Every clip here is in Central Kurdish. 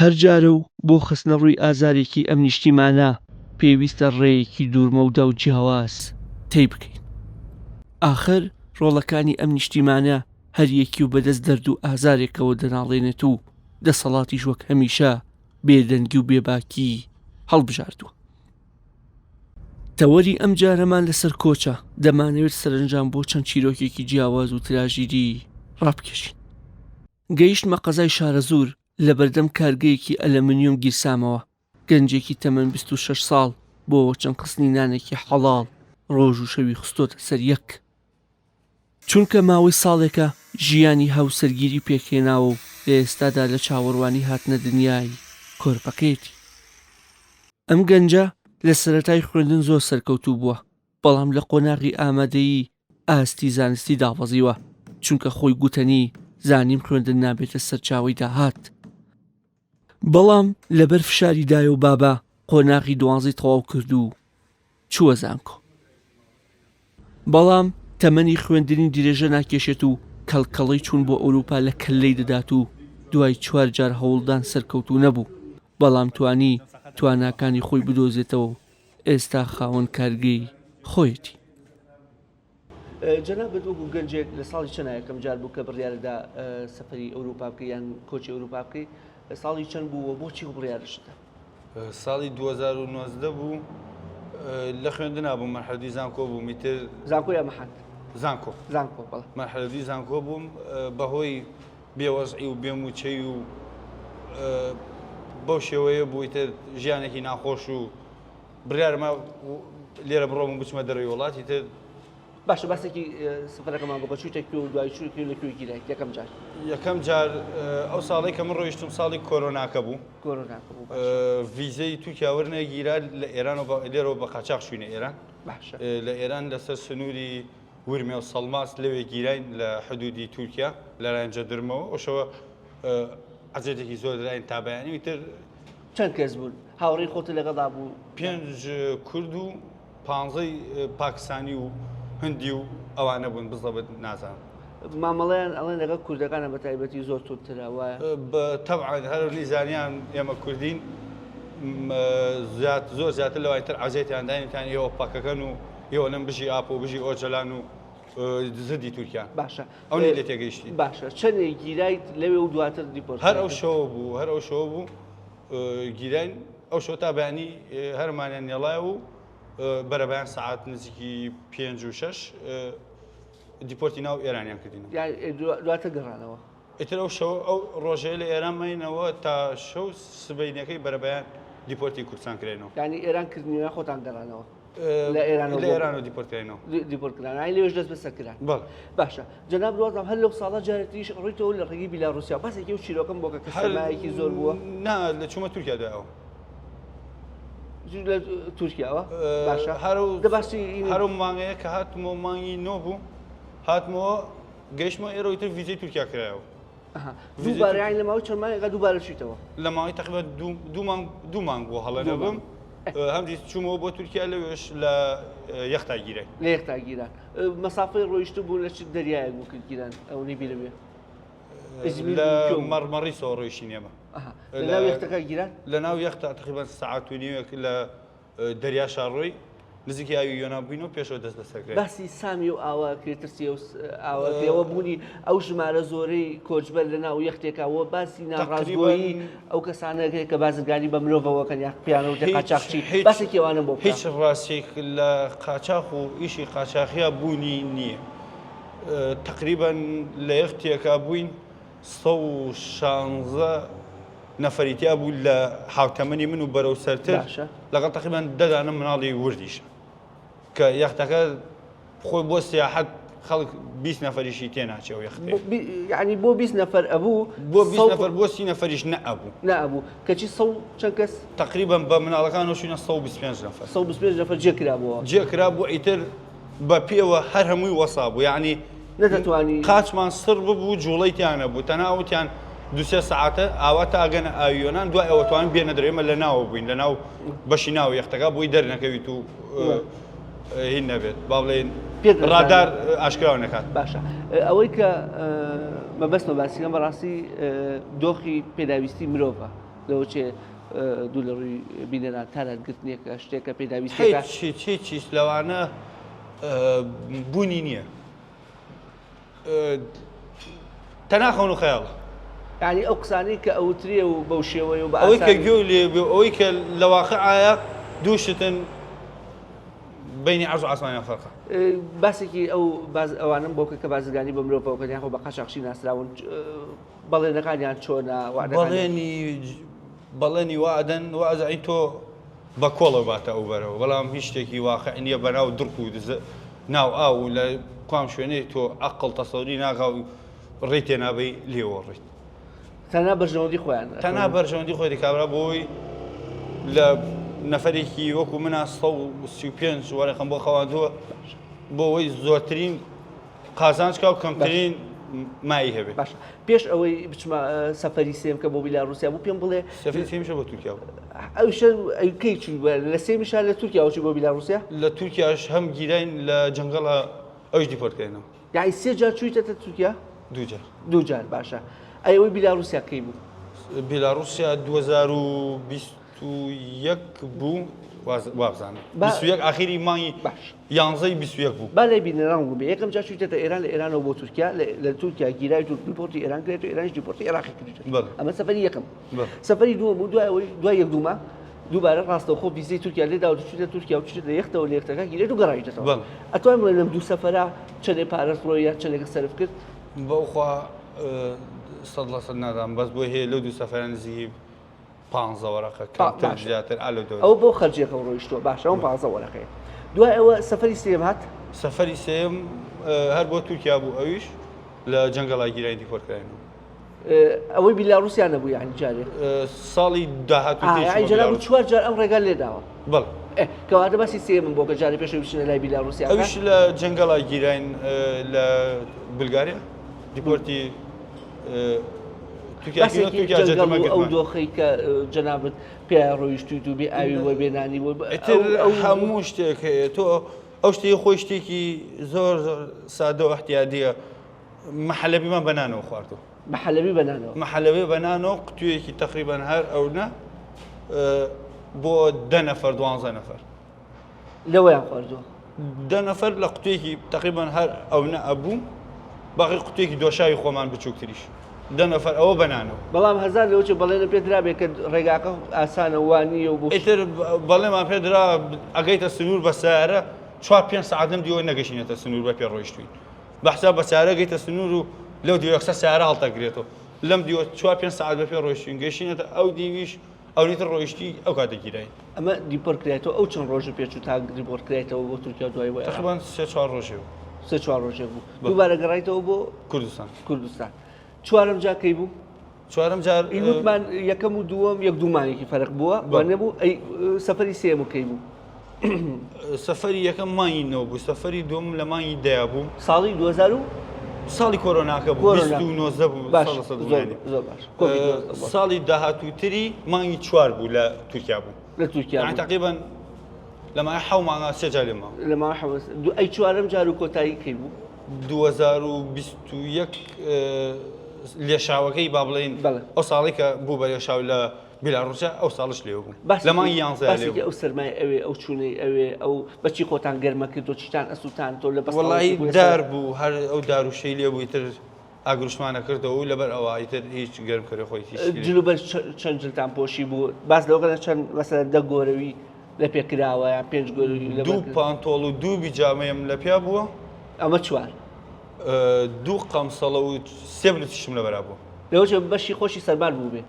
هەر جارە و بۆ خستنەڕووی ئازارێکی ئەم نیشتیمانە پێویستە ڕێیەکی دوورمەودا و جیاواز تەی بکەین. ئاخر ڕۆڵەکانی ئەم نیشتیمانە هەر یەکی و بەدەست دەرد و ئازارێکەوە دەناڵێنێت و دەسەڵاتیش وەک هەمیشە بێدەنگی و بێباکی هەڵبژاردووە. تەوەری ئەم جارەمان لەسەر کۆچە، دەمانەوێت سەرەنجام بۆ چەند چیرۆکێکی جیاواز و تراژیدی ڕابکێشین. گەیشتمە قەزای شارەزوور، لەبەردەم کارگەیەکی ئەلەمنیۆم گیرسامەوە، گەنجێکی تەمەن 26 ساڵ بۆ وەچنگخستنی نانێکی حەڵاڵ ڕۆژ و شەوی خستۆتە سەر یەک. چونکە ماوەی ساڵێکە ژیانی هاوسەرگیری پێکهێناوە و لە ئێستادا لە چاوەڕوانی هاتنە دنیای کۆرپەکەیەتی. ئەم گەنجە لە سەرەتای خوێندن زۆر سەرکەوتوو بووە، بەڵام لە قۆناغی ئامادەیی ئاستی زانستی دابەزیوە، چونکە خۆی گوتەنی زانیم خوێندن نابێتە سەرچاوەی داهات. بەڵام لەبەر فشاری دایە و بابە قۆناغی دوانزەی تەواو کرد و چووە زانکۆ. بەڵام تەمەنی خوێندنی درێژە ناکێشێت و کەڵکەڵەی چوون بۆ ئەوروپا لە کەللەی دەدات و دوای چوار جار هەوڵدان سەرکەوتوو نەبوو، بەڵام توانی تواناکانی خۆی بدۆزێتەوە و ئێستا خاوەن کارگەی خۆیەتی. جەنابت وەکو گەنجێک لە ساڵی چەند یەکەم جار بوو کە بڕیاردا سەفەری ئەوروپا بکەی یان کۆچی ئەوروپا بکەی ساڵی چەند بوو و بۆچی و بڕیارشتدا؟ ساڵی 2019 بوو لە خوێندنا بووم مەرحەلە دووی زانکۆ بووم ئیتر زانکۆ یا مەحەد؟ زانکۆ زانکۆ بەڵێ مەرحەلە دووی زانکۆ بووم بەهۆی بێوەزعی و بێموچەی و بەو شێوەیە بوو ئیتر ژیانێکی ناخۆش و بڕیارمە لێرە بڕۆم و بچمە دەرەوەی وڵات ئیتر باشە باسێکی سفرەکەمان بۆ چوویتە کوێ و دوای چووی کوێ لە کوێ گیرایت یەکەم جار؟ یەکەم جار ئەو ساڵەی کە من ڕۆیشتم ساڵی کۆرۆناکە بوو کۆرۆناکە بوو ڤیزەی تورکیا وەرنەگیرا لە ئێران و لێرەوە بە قاچاخ چوینە ئێران باشە لە ئێران لەسەر سنووری ورمێ و سەڵماس لەوێ گیراین لە حدودی تورکیا لەلایەن جەدرمەوە ئەوشەوە عەزێتێکی زۆر دراین تا بەیانی تر چەند کەس بوون هاوڕێی خۆت لەگەڵدا بوو؟ پێنج کورد و پانزەی پاکستانی و هندی و ئەوانە بوون بزەبت نازانم. مامەڵەیان ئەڵێن لەگەڵ کوردەکانە بە تایبەتی زۆر توندترە وایە؟ تەبعەن هەر نیزانیان ئێمە کوردین زیات زۆر زیاتر لەوانی تر عەزێتیان داین تان ئێوە پەکەکەن و ئێوە لەم بژی ئاپۆ بژی ئۆجەلان و زدی تورکیان باشە ئەو نی لێ تێگەیشتین باشە چەندێک گیرایت لەوێ و دواتر دیپۆرت هەر ئەو شەوە بوو هەر ئەو شەوە بوو گیراین ئەو شەو تا بەیانی هەرمانیان نێڵایە و بەرەبەیان سەعات نزیکی پێنج و شەش دیپۆرتی ناو ئێرانیان کردین دواتر گەڕانەوە ئیتر ئەو شەو ئەو ڕۆژەیە لە ئێران ماینەوە تا شەو سبەینەکەی بەرەبەیان دیپۆرتی کوردستان کرێنەوە یعنی ئێران کردنیوە خۆتان گەڕانەوە لە ئێرانەوە لە ئێرانەوە دیپۆرت کراینەوە دیپۆرت کران ئای لەوێش دەست بەسەر کران بەڵێ باشە جەناب ڕۆزام هەر لەو ساڵە جارێتریش ڕۆیتەوە لە ڕێگەی بیلاڕوسیا باسێکی ئەو چیرۆکەم بۆ کە کە سەرمایەکی زۆر بووە نا لە چوومە تورکیا دوایەوە لە تورکیاوە باشە هەر دە باسی هەر مانگەیە کە هاتمەوە مانگی نۆ بوو هاتمەوە گەیشتمەوە ئێرە ئیتر ڤیزەی تورکیا کرایەوە دووبارە یانی لە ماوەی چەند مانگێکا دووبارە چوویتەوە؟ لە ماوەی تقریبا دوو مانگ دوو مانگ بوو هەڵە نەبم هەمجی چوومەوە بۆ تورکیا لەوێش لە یەختا گیرای لە یەختا گیران مەسافەی ڕۆیشت بوو لە چ دەریایەک بوو کرد گیران ئەوەی بیرم بێ لە مەڕمەڕیسەوە ڕۆیشتین ئێمە لە ناو یەختەکە گیران لە ناو یەختا تقریبا سەعات و نیوێک لە دەریا شاڕۆی نزیکی ئاوی یۆنان بووین و پێشەوە دەست بەسەر کرا. باسی سامی و ئاوە کرێ ترسی ئەو ئاوە کرێ بوونی ئەو ژمارە زۆرەی کۆچبەر لە ناو یەختێکا و باسی ناڕاستگۆیی ئەو کەسانە کرێ کە بازرگانی بە مرۆڤەوە کەن یا پیانە و قاچاخچی باسێکی ئەوانەم بۆ بکە. هیچ ڕاستیەک لە قاچاخ و ئیشی قاچاخیا بوونی نییە. تەقریبەن لە یەختێکا بووین 116 نەفەری تیا بوو لە هاوتەمەنی من و بەرەو سەرتر باشە. لەگەڵ تەقریبەن دە دانە مناڵی وردیشە کە یەختەکە خۆی بۆ سیاحەت خەڵک 20 نەفەریشی تێ ناچێ ئەو یەختەیە. بۆ بی- یعنی بۆ 20 نەفەر ئەبوو بۆ 20 سەو- نەفەر بۆ 30 نەفەریش نەئەبوو. نەئەبوو کەچی سەو چەند کەس؟ تەقریبەن بە مناڵەکانەوە چووینە 125 نەفەر. 125 نەفەر جێ کرابووەوە. جێ کرابوو ئیتر بە پێوە هەر هەمووی وەسا بوو یعنی نەدەتوانی قاچمان سڕ ببوو جوڵەی تیا نەبوو تەنها وتیان دوسێ سەعاتە ئاوا تا ئەگەنە ئاوی یۆنان دوای ئەوە توان بێنە دەرەوە ئێمە لە ناوە بووین لە ناو بەشی ناو یەختەکە بۆی دەرنەکەویت و هین نەبێت با بڵێین پێت نەزانێت. ڕادار ئاشکراوە نەکات. باشە ئەوەی کە مەبەستمە باسیکەم بەڕاستی دۆخی پێداویستی مرۆڤە. لەوە چێ دوو لە ڕووی بینەران تاران گرتنێکە شتێکە پێداویستێکە هیچ هیچ هیچ هیچ لەوانە بوونی نییە تەنها خەون و خەیاڵە. یانی ئەو قسانەی کە ئەوترێ و بەو شێوەیە و بە ئەوەی کە ئاسانی. گوێ لێ بێ و ئەوەی کە لە واقعایە دوو شتن بەینی عەرز و عاسمانیان فەرقە. باسێکی ئەو باز ئەوانەم بۆ بکە کە بازرگانی بە مرۆڤەوە کەن یاخۆ بە قاچاخچی ناسراون بەڵێنەکانیان چۆنە وعدەکانیان؟ بەڵێنی بەڵێنی وا ئەدەن وا ئەزانی تۆ بە کۆڵەوە باتە ئەو بەرەوە بەڵام هیچ شتێکی واقع نییە بەناو دڕک و دز ناو ئاو و لە کوام شوێنەی تۆ عەقڵ تەسەوری ناکا و ڕێی تێنابەی لێوە ڕێیت. تەنها بەرژەوەندی خۆیان تەنها بەرژەوەندی خۆیتی کابرا بۆی لە نەفەرێکی وەکو منا 135 وەرەقەم بۆ خەواندووە بۆ ئەوەی زۆرترین قازانج کا و کەمترین مایی هەبێت. باشە پێش ئەوەی بچمە سەفەری سێم کە بۆ بیلاڕوسیا بوو پێم بڵێ سەفەری سێمیشە بۆ تورکیا بوو. ئەویشە کەی چووی بە لە سێمیشا لە تورکیاوە چووی بۆ بیلاڕوسیا؟ لە تورکیاش هەم گیراین لە جەنگەڵە ئەویش deport کراینەوە. یانی سێ جار چوویتەتە تورکیا؟ دوو جار. دوو جار باشە ئەی ئەوەی بیلاڕوسیا کەی بوو؟ بیلاڕوسیا 2021 بوو وابزانم 21 ئاخیری مانگی باش یانزەی 21 بوو. با لای بینەران ڕوون بێ یەکەم جار چوویتەتە ئێران لە ئێرانەوە بۆ تورکیا لە تورکیا گیرایت و deport ی ئێران کرایت و ئێرانیش deport ی عێراقی کردیت ئەمە سەفەری یەکەم سەفەری دووەم بوو دوای ئەوەی دوای یەک دوو مانگ دووبارە ڕاستەوخۆ ڤیزەی تورکیا لێ داوە چوویتە تورکیا و چوویتە یەختەوە لە یەختەکە گیرایت و گەڕایتەوە ئەتوانم بڵێم لەم دوو سەفەرە چەندێ پارەت ڕۆی یان چەندێکت سەرف کرد؟ بەوخوا 100% نازانم بەس بۆی هەیە لەو دوو سەفەرە نزیکی پانزە وەرەقە کەمتر زیاتر ئا لەو دەورە. ئەوە بۆ خەرجیەکەم ڕۆیشتووە باشە ئەوم پانزە وەرەقەیە دوای ئەوە سەفەری سێیەم هات؟ سەفەری سێیەم هەر بۆ تورکیا بوو ئەویش لە جەنگەڵا گیراین deport کراینەوە. ئەوەی بیلاڕوسیا نەبوو یانی جارێ؟ ساڵی داهاتوو تێی چوومە جەناب چوار جار ئەم ڕێگا لێداوە. بەڵێ. کەواتە باسی سێیەمم بۆ کە جارێ پێش ئەوەی بچینە لای بیلاڕوسیاکە. ئەویش لە جەنگەڵا گیراین لە بولگاریا deport ی تورکیا باسێکی جەنگەڵ و ئەو دۆخەی کە جەنابت پێیا ڕۆیشتویت و بێ ئاوی و بێ نانی و ئیتر هەموو شتێک هەیە تۆ ئەو شتەی خۆی شتێکی زۆر زۆر سادە و احتیادیە محەلەبیمان بە نانەوە خواردووە. محەلەبی بە نانەوە؟ محەلەبی بە نانەوە قوتوویەکی تەقریبەن هەر ئەونە بۆ دە نەفەر دوانزە نەفەر. لەوەیان خواردووە؟ دە نەفەر لە قوتوویەکی تەقریبەن هەر ئەونە ئەبوو باقی قوتوویەکی دۆشاوی خۆمان بچووکتریش دە نەفەر ئەوە بە نانەوە. بەڵام هەزار لەوە چێ بەڵێنە پێ درابێ کە ڕێگاکە ئاسانە وا نییە و بۆ. ئیتر بەڵێمان پێ درا ئەگەیتە سنوور بە سەیارە چوار پێنج سەعات لەم دیوە نەگەشتینەتە سنوور بە پێ ڕۆیشتووین. بە حساب بە سیارە گەیتە سنوور و لەو دیوە یەکسەر سیارە هەڵتەگرێتەوە لەم دیوە چوار پێنج سەعات بە پێ ڕۆیشتین گەیشتینەتە ئەو دیویش ئەونی تر ڕۆیشتی ئەو کاتە گیراین. ئەمە deport کرایتەوە ئەو چەند ڕۆژە پێچوو تا deport کرایتەوە بۆ تورکیا و دوای بۆ عێراق؟ تەقریبەن سێ چوار ڕۆژێ بوو. سێ چوار ڕۆژێک بوو. دووبارە گەڕایتەوە بۆ کوردستان. کوردستان. چوارەم جار کەی بوو؟ چوارەم جار ئی وتمان یەکەم و دووەم یەک دوو مانگێکی فەرق بووە وا نەبوو ئەی سەفەری سێیەم و کەی بوو؟ سەفەری یەکەم مانگی نۆ بوو سەفەری دووەم لە مانگی دەیا بوو ساڵی 2000 و ساڵی کۆرۆناکە بوو کۆرۆنا. 2019 بوو باش ساڵ سەد و زۆر نۆ. زۆر باش کۆڤید 19 بوو. ساڵی داهاتووتری مانگی چوار بوو لە تورکیا بوو لە تورکیا یعنی بوو. تقریبا لە ماوەی حەو مانگا سێ جار لێم ماوە. لە ماوەی حەو ئەی چوارەم جار و کۆتایی کەی بوو؟ 2021 لێشاوەکەی با بڵێین ئەو ساڵی کە بوو بە لێشاو لە بیلاڕوسیا ئەو ساڵش لێوە بوو لە مانگی یانزە باسێکی ئەو سەرمای ئەوێ ئەو چوونەی ئەوێ ئەو بەچی خۆتان گەرمە کرد و چیتان ئەسووتان تۆ لە وەڵی دار بوو هەر ئەو داروشەی لێ بوو ئیتر ئاگروشمانە کردەوە و لەبەر ئەوە ئیتر هیچ گەرم کەرە خۆی هیچ جلوبەر چەند جلتان پۆشی بوو باس لەوە چەند مەسەلەن دە گۆرەوی لە پێ کراوە یان پێنج گۆرەوی لە دوو پانتۆڵ و دوو بیجامەیەم لە پیا بووە ئەمە چوار دوو قەمسەڵە و سێ بلوتیشم لەبەرا بوو. لەوەچێ بەشی خۆشی سەرمان بووبێ.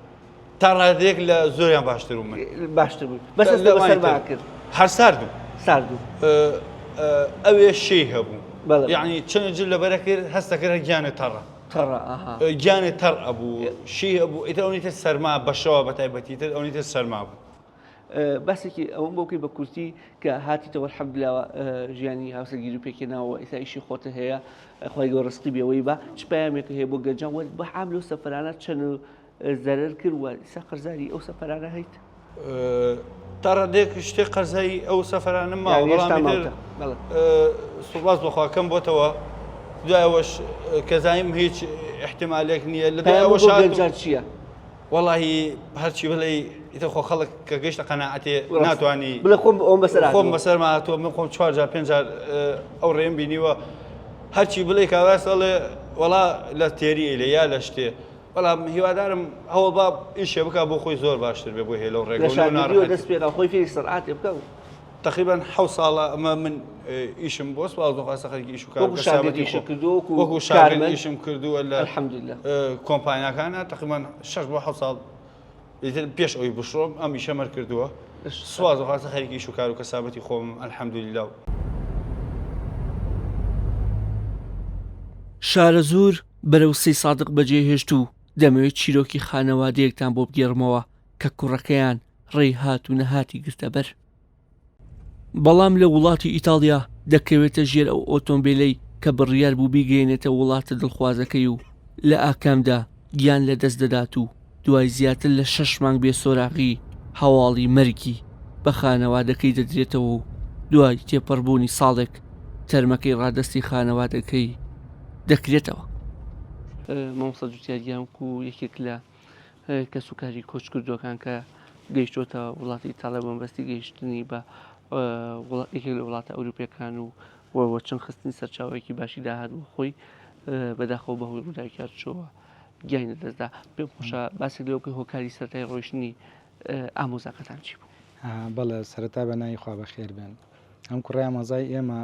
تا ڕادەیەک لە زۆریان باشتر بووم من. باشتر بووی. بەس هەستت بە سەرما کرد. هەر سارد بوو. سارد بوو. ئەوێ شێی هەبوو. یەعنی چەند جل لەبەرە کرد هەست دەکرد هەر گیانت تەڕە. تەڕە ئەها. گیانت تەڕ ئەبوو. شێی هەبوو ئیتر ئەونی تر سەرما بە شەوە بە تایبەتی تر ئەونی تر سەرما بوو. باسێکی ئەوەم بۆ بکەی بە کورتی کە هاتیتەوە الحمدللە ژیانی هاوسەرگیری پێکهێناوە ئێستا ئیشی خۆتە هەیە خوای گەورە ڕزقی بێوەی بە چ پەیامێکە هەیە بۆ گەنجان وە بە عام لەو سەفەرانە چەند زەرەر کرد وە ئێستا قەرزاری ئەو سەفەرانە هەیت؟ تا ڕادەیەک شتێک قەرزای ئەو سەفەرانە ماوە بەڵام ئیتر سوپاس بۆ خوا کەم بۆتەوە دوای ئەوەش کە زانیم هیچ احتمالێک نییە لە دوای ئەوەش گەنجان چییە؟ وەڵاهی هەرچی بڵێی ئیتر خۆ خەڵک کە گەیشتە قەناعەتێ ناتوانی بڵێ خۆم ئەوم بەسەر خۆم بەسەرما هاتووە من خۆم چوار جار پێنج جار ئەو ڕێم بینیوە هەرچی بڵێ کابرا ئەڵێ وەڵا لە تێری ئەیلێ یا لە شتێ بەڵام هیوادارم هەوڵ با ئیشێ بکا بۆ خۆی زۆر باشتر بێ بۆ هێلە و ڕێگە لە شاگردیەوە دەست پێکا خۆی فێری سەنعاتێ بکا و تقریبا حەوت ساڵە ئەمە من ئیشم بۆ سوپاس بۆ خوا خەریکی ئیش و کار وەکو شاگرد ئیشت کردووە وەکو وەکو شاگرد ئیشم کردووە لە الحمدلله کۆمپانیاکانە تقریبا شەش بۆ حەوت ساڵ ئیتر پێش ئەوی بشڕۆم ئەم ئیشەم هەر کردووە سوپاس بۆ خوا خەریکی ئیش و کار و کەسابەتی خۆم الحمدلله. شارەزوور بەرەو سەیسادق بەجێهێشت و دەمەوێت چیرۆکی خانەوادەیەکتان بۆ بگێڕمەوە کە کوڕەکەیان ڕێی هات و نەهاتی گرتە بەر. بەڵام لە وڵاتی ئیتاڵیا دەکەوێتە ژێر ئەو ئۆتۆمبێلەی کە بڕیار بوو بیگەیەنێتە وڵاتە دڵخوازەکەی و لە ئاکامدا گیان لە دەست دەدات و دوای زیاتر لە شەش مانگ بێ سۆراغی هەواڵی مەرگی بە خانەوادەکەی دەدرێتەوە و دوای تێپەڕبوونی ساڵێک تەرمەکەی ڕادەستی خانەوادەکەی دەکرێتەوە. مامۆستا جوتیار گیان وەکو یەکێک لە کەسوکاری کۆچکردووەکان کە گەیشتۆتە وڵاتی ئیتاڵیا بە مەبەستی گەیشتنی بە یەکێک لە وڵاتە ئەوروپیەکان و وەچنگ خستنی سەرچاوەیەکی باشی داهات بۆ خۆی بەداخەوە بەهۆی ڕووداوێکی هاتوچۆوە گیانی لەدەستدا پێم خۆشە باسێک لەوە بکەی هۆکاری سەرەتای ڕۆیشتنی ئامۆزاکەتان چی بوو؟ بەڵێ سەرەتا بە ناوی خوا بەخێر بێن. ئەم کوڕی ئامۆزای ئێمە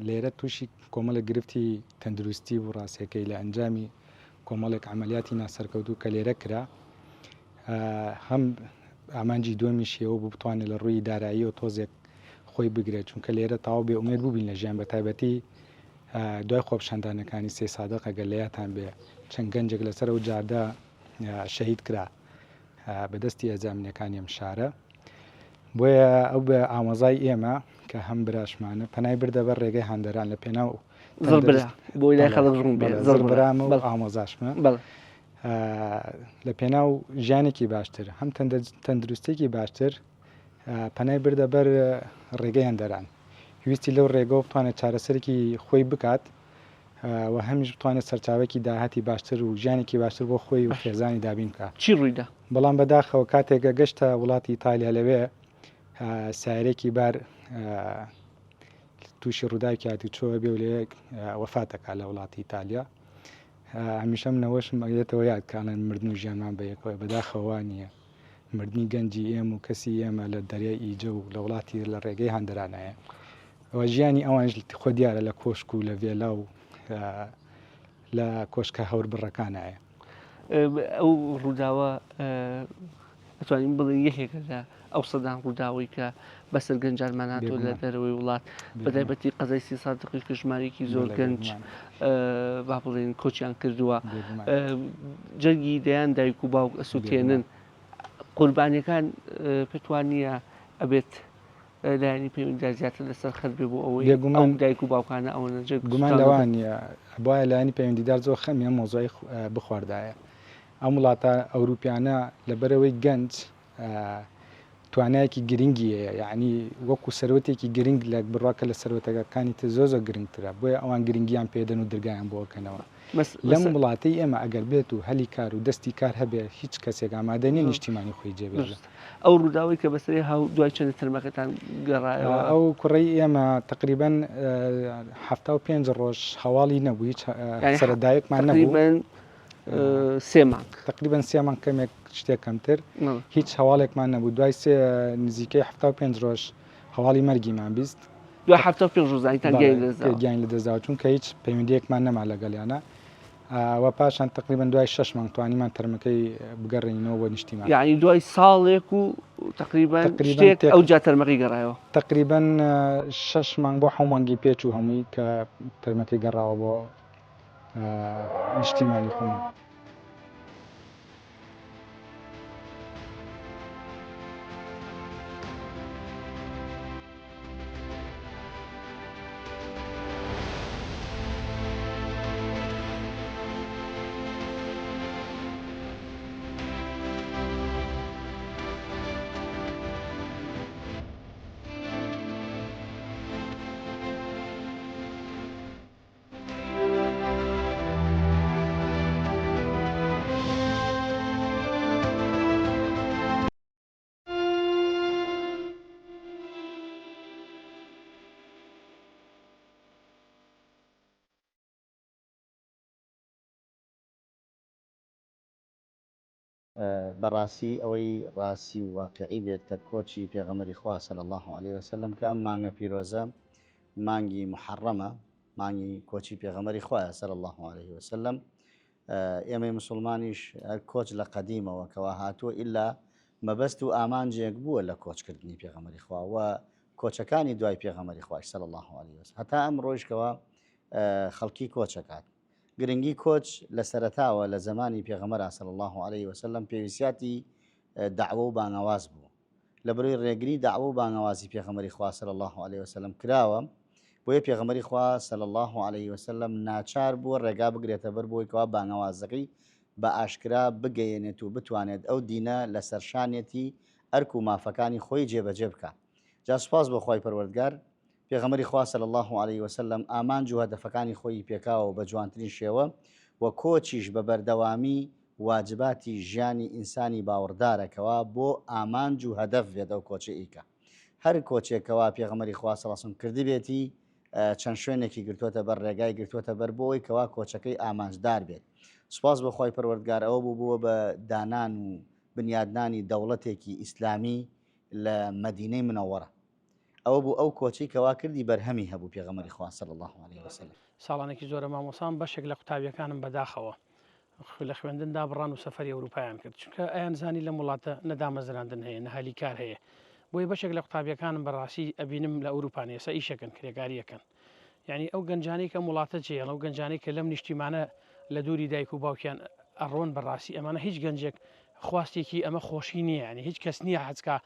لێرە تووشی کۆمەڵێک گرفتی تەندروستی بوو ڕاستیەکەی لە ئەنجامی کۆمەڵێک عەمەلیاتی ناسەرکەوتوو کە لێرە کرا هەم ئامانجی دووەمیشی ئەوە بوو بتوانێت لە ڕووی داراییەوە تۆزێک خۆی بگرێت چونکە لێرە تەواو بێ ئومێد بووبین لە ژیان بە تایبەتی دوای خۆپیشاندانەکانی سێ سادق ئەگەر لە یادتان بێ چەند گەنجێک لەسەر ئەو جادە شەهید کرا بەدەستی ئەزامنیەکانی ئەم شارە بۆیە ئەو بە ئامۆزای ئێمە کە هەم براشمانە پەنای بردە بەر ڕێگەی هاندەران لە پێناو زڕبرا بۆی لای خەڵک ڕوون بێ زڕبرامە و ئامۆزاشمە لە پێناو ژیانێکی باشتر هەم تەندروستێکی باشتر پەنای بردە بەر ڕێگەی هەندەران ویستی لەو ڕێگەوە بتوانێت چارەسەرێکی خۆی بکات و هەمیش بتوانێت سەرچاوەیەکی داهاتی باشتر و ژیانێکی باشتر بۆ خۆی و خێزانی دابین بکات. چی ڕوویدا؟ بەڵام بەداخەوە کاتێک گەشتە وڵاتی ئیتالیا لەوێ سایرێکی بار تووشی ڕووداوێکی هاتوچۆ بێ و لەوێ وەفات دەکات لە وڵاتی ئیتالیا. هەمیشە من ئەوەشم ئەیەتەوە یاد کە ئەڵێن مردن و ژیانمان بە یەکەوەیە بەداخەوە وا نییە. مردنی گەنجی ئێمە و کەسی ئێمە لە دەریای ئیجە و لە وڵاتی لە ڕێگەی هەندەرانایە و ژیانی ئەوانیش خۆ دیارە لە کۆشک و لە ڤێلا و لە کۆشکە هەوربڕەکانایە. ئەو ڕووداوە ئەتوانین بڵێین یەکێکە لە ئەو سەدان ڕووداوەی کە بەسەر گەنجانمان هاتووە لە دەرەوەی وڵات بەتایبەتی قەزای سی سادقیش کە ژمارەیەکی زۆر گەنج با بڵێین کۆچیان کردووە جەرگی دەیان دایک و باوک ئەسووتێنن قوربانیەکان پێتوان نییە ئەبێت لایەنی پەیوەندیدار زیاتر لەسەر خەت بێ بۆ ئەوەی بێگومان ئەو دایک و باوکانە ئەوەنە جەرگ گومان سوتاندە لەوە بن. نییە بۆیە لایەنی پەیوەندیدار زۆر خەمی ئەم مەوزوعەی بخواردایە ئەم وڵاتە ئەوروپیانە لەبەرئەوەی گەنج توانایەکی گرنگی هەیە یعنی وەکو سەروەتێکی گرنگ لە بڕواکە لە سەروەتەکانی تر زۆر زۆر گرنگترە بۆیە ئەوان گرنگیان پێدەن و درگایان بۆ ئەکەنەوە لەم وڵاتەی ئێمە ئەگەر بێت و هەلی کار و دەستی کار هەبێ هیچ کەسێک ئامادە نیە نیشتیمانی خۆی جێبێڵێ. ئەو ڕووداوەی کە بەسەری هاو دوای چەندە تەرمەکەتان گەڕایەوە؟ ئەو کوڕەی ئێمە تەقریبەن 75 ڕۆژ هەواڵی نەبوو هیچ سەرەداوێکمان نەبوو. تەقریبەن سێ مانگ. تەقریبەن سێ مانگ کەمێک شتێک کەمتر هیچ هەواڵێکمان نەبوو دوای سێ نزیکەی 75 ڕۆژ هەواڵی مەرگیمان 20 دوای 75 ڕۆژ زانیتان گیانی لەدەستداوە. گیانی لەدەستداوە چونکە هیچ پەیوەندییەکمان نەما لەگەڵیانا و پاشان تەقریبەن دوای شەش مانگ توانیمان تەرمەکەی بگەڕێنینەوە بۆ نیشتیمان. یەعنی دوای ساڵێک و تەقریبەن شتێک ئەوجا تەرمەکەی گەڕایەوە؟ تەقریبەن شەش مانگ بۆ حەو مانگی پێچوو هەمووی کە تەرمەکەی گەڕاوە بۆ نیشتیمانی خۆمان. بەڕاستی ئەوەی ڕاستی و واقیعی بێت کە کۆچی پێغەمبەری خوا صلی اللە علیە وسلم کە ئەم مانگە پیرۆزە مانگی محەڕەمە مانگی کۆچی پێغەمبەری خوایە صلی اللە علیه وسلم ئێمەی مسلمانیش هەر کۆچ لە قەدیمەوە کەوا هاتووە ئیلا مەبەست و ئامانجێک بووە لە کۆچکردنی پێغەمبەری خوا و کۆچەکانی دوای پێغەمبەری خوای صلی اللە علیه وسلم هەتا ئەم ڕۆیشکەوە خەڵکی کۆچەکات گرنگی کۆچ لە سەرەتاوە لە زەمانی پێغەمبەرا صلی اللە علیه وسلم پێویستیاتی دەعوە و بانگەواز بوو لەبەرەی ڕێگری دەعوە و بانگەوازی پێغەمبەری خوا صلی اللە علیه وسلم کراوە بۆیە پێغەمبەری خوا صلی اللە علیه وسلم ناچار بووە ڕێگا بگرێتە بەر بۆی کەوا بانگەوازەکەی بە ئاشکرا بگەیەنێت و بتوانێت ئەو دینە لەسەر شانێتی ئەرک و مافەکانی خۆی جێبەجێ بکا جا سوپاس بۆ خوای پەروەردگار پێغەمبەری خوا صلی اللە علیە وسلم ئامانج و هەدەفەکانی خۆیی پێکاوە بە جوانترین شێوە و کۆچیش بە بەردەوامی واجباتی ژیانی ئینسانی باوەڕدارە کەوا بۆ ئامانج و هەدەف بێت ئەو کۆچەی ئەیکا هەر کۆچێک کەوا پێغەمبەری خوا صلی اللە علیە وسلم کردبێتی چەند شوێنێکی گرتووەتە بەر ڕێگای گرتووەتە بەر بۆ ئەوەی کەوا کۆچەکەی ئامانجدار بێت سوپاس بۆ خوای پەروەردگار ئەوە بوو بووە بە دانان و بنیادنانی دەوڵەتێکی ئیسلامی لە مەدینەی منەوەڕە ئەوە بوو ئەو کۆچەی کەوا کردی بەرهەمی هەبوو پێغەمبەری خوا صلی اللە علیە وسلم. ساڵانێکی زۆرە مامۆسام بەشێک لە قوتابیەکانم بەداخەوە لە خوێندن دابڕان و سەفەری ئەوروپایان کرد چونکە ئەیان زانی لەم وڵاتە نە دامەزراندن هەیە نە هەلی کار هەیە بۆیە بەشێک لە قوتابیەکانم بەڕاستی ئەبینم لە ئەوروپان ئێستا ئیشەکەن کرێکاریەکەن یعنی ئەو گەنجانەی کە ئەم وڵاتە جێیان ئەو گەنجانەی کە لەم نیشتیمانە لە دووری دایک و باوکیان ئەڕۆن بەڕاستی ئەمانە هیچ گەنجێک خواستێکی ئەمە خۆشی نییە ینی هیچ کەس نییە حەزکا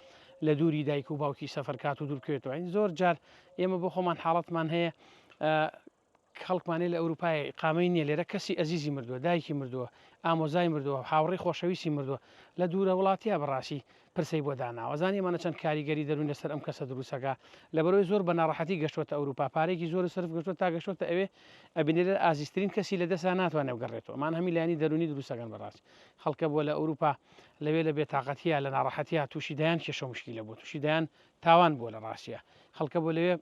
لە دووری دایک و باوکی سەفەر کات و دوورکەوێتەوە یعنی زۆر جار ئێمە بۆ خۆمان حاڵەتمان هەیە خەڵکمانەیە لە ئەوروپای قامەی نییە لێرە کەسی ئەزیزی مردووە دایکی مردووە ئامۆزای مردووە هاوڕێی خۆشەویستی مردووە لە دوورە وڵاتیە بەڕاستی پرسەی بۆ داناوە زانی ئەمانە چەند کاریگەری دەروونی لەسەر ئەم کەسە دروستەکا لەبەرئەوەی زۆر بە ناڕەحەتی گەشتۆتە ئەوروپا پارەیەکی زۆر سەرف گرتووە تا گەشتۆتە ئەوێ ئەبینێ لێرە ئازیزترین کەسی لە دەسا ناتوانێ بگەڕێتەوە ئەمانە هەمی لایەنی دەروونی دروستەکەن بەڕاستی خەڵکە بووە لە ئەوروپا لەوێ لە بێتاقەتیا لە ناڕەحەتیا تووشی دەیان کێشە و مشکیلە بووە تووشی دەیان تاوان بووە لە ڕاستیا خەڵکە بۆ لەوێ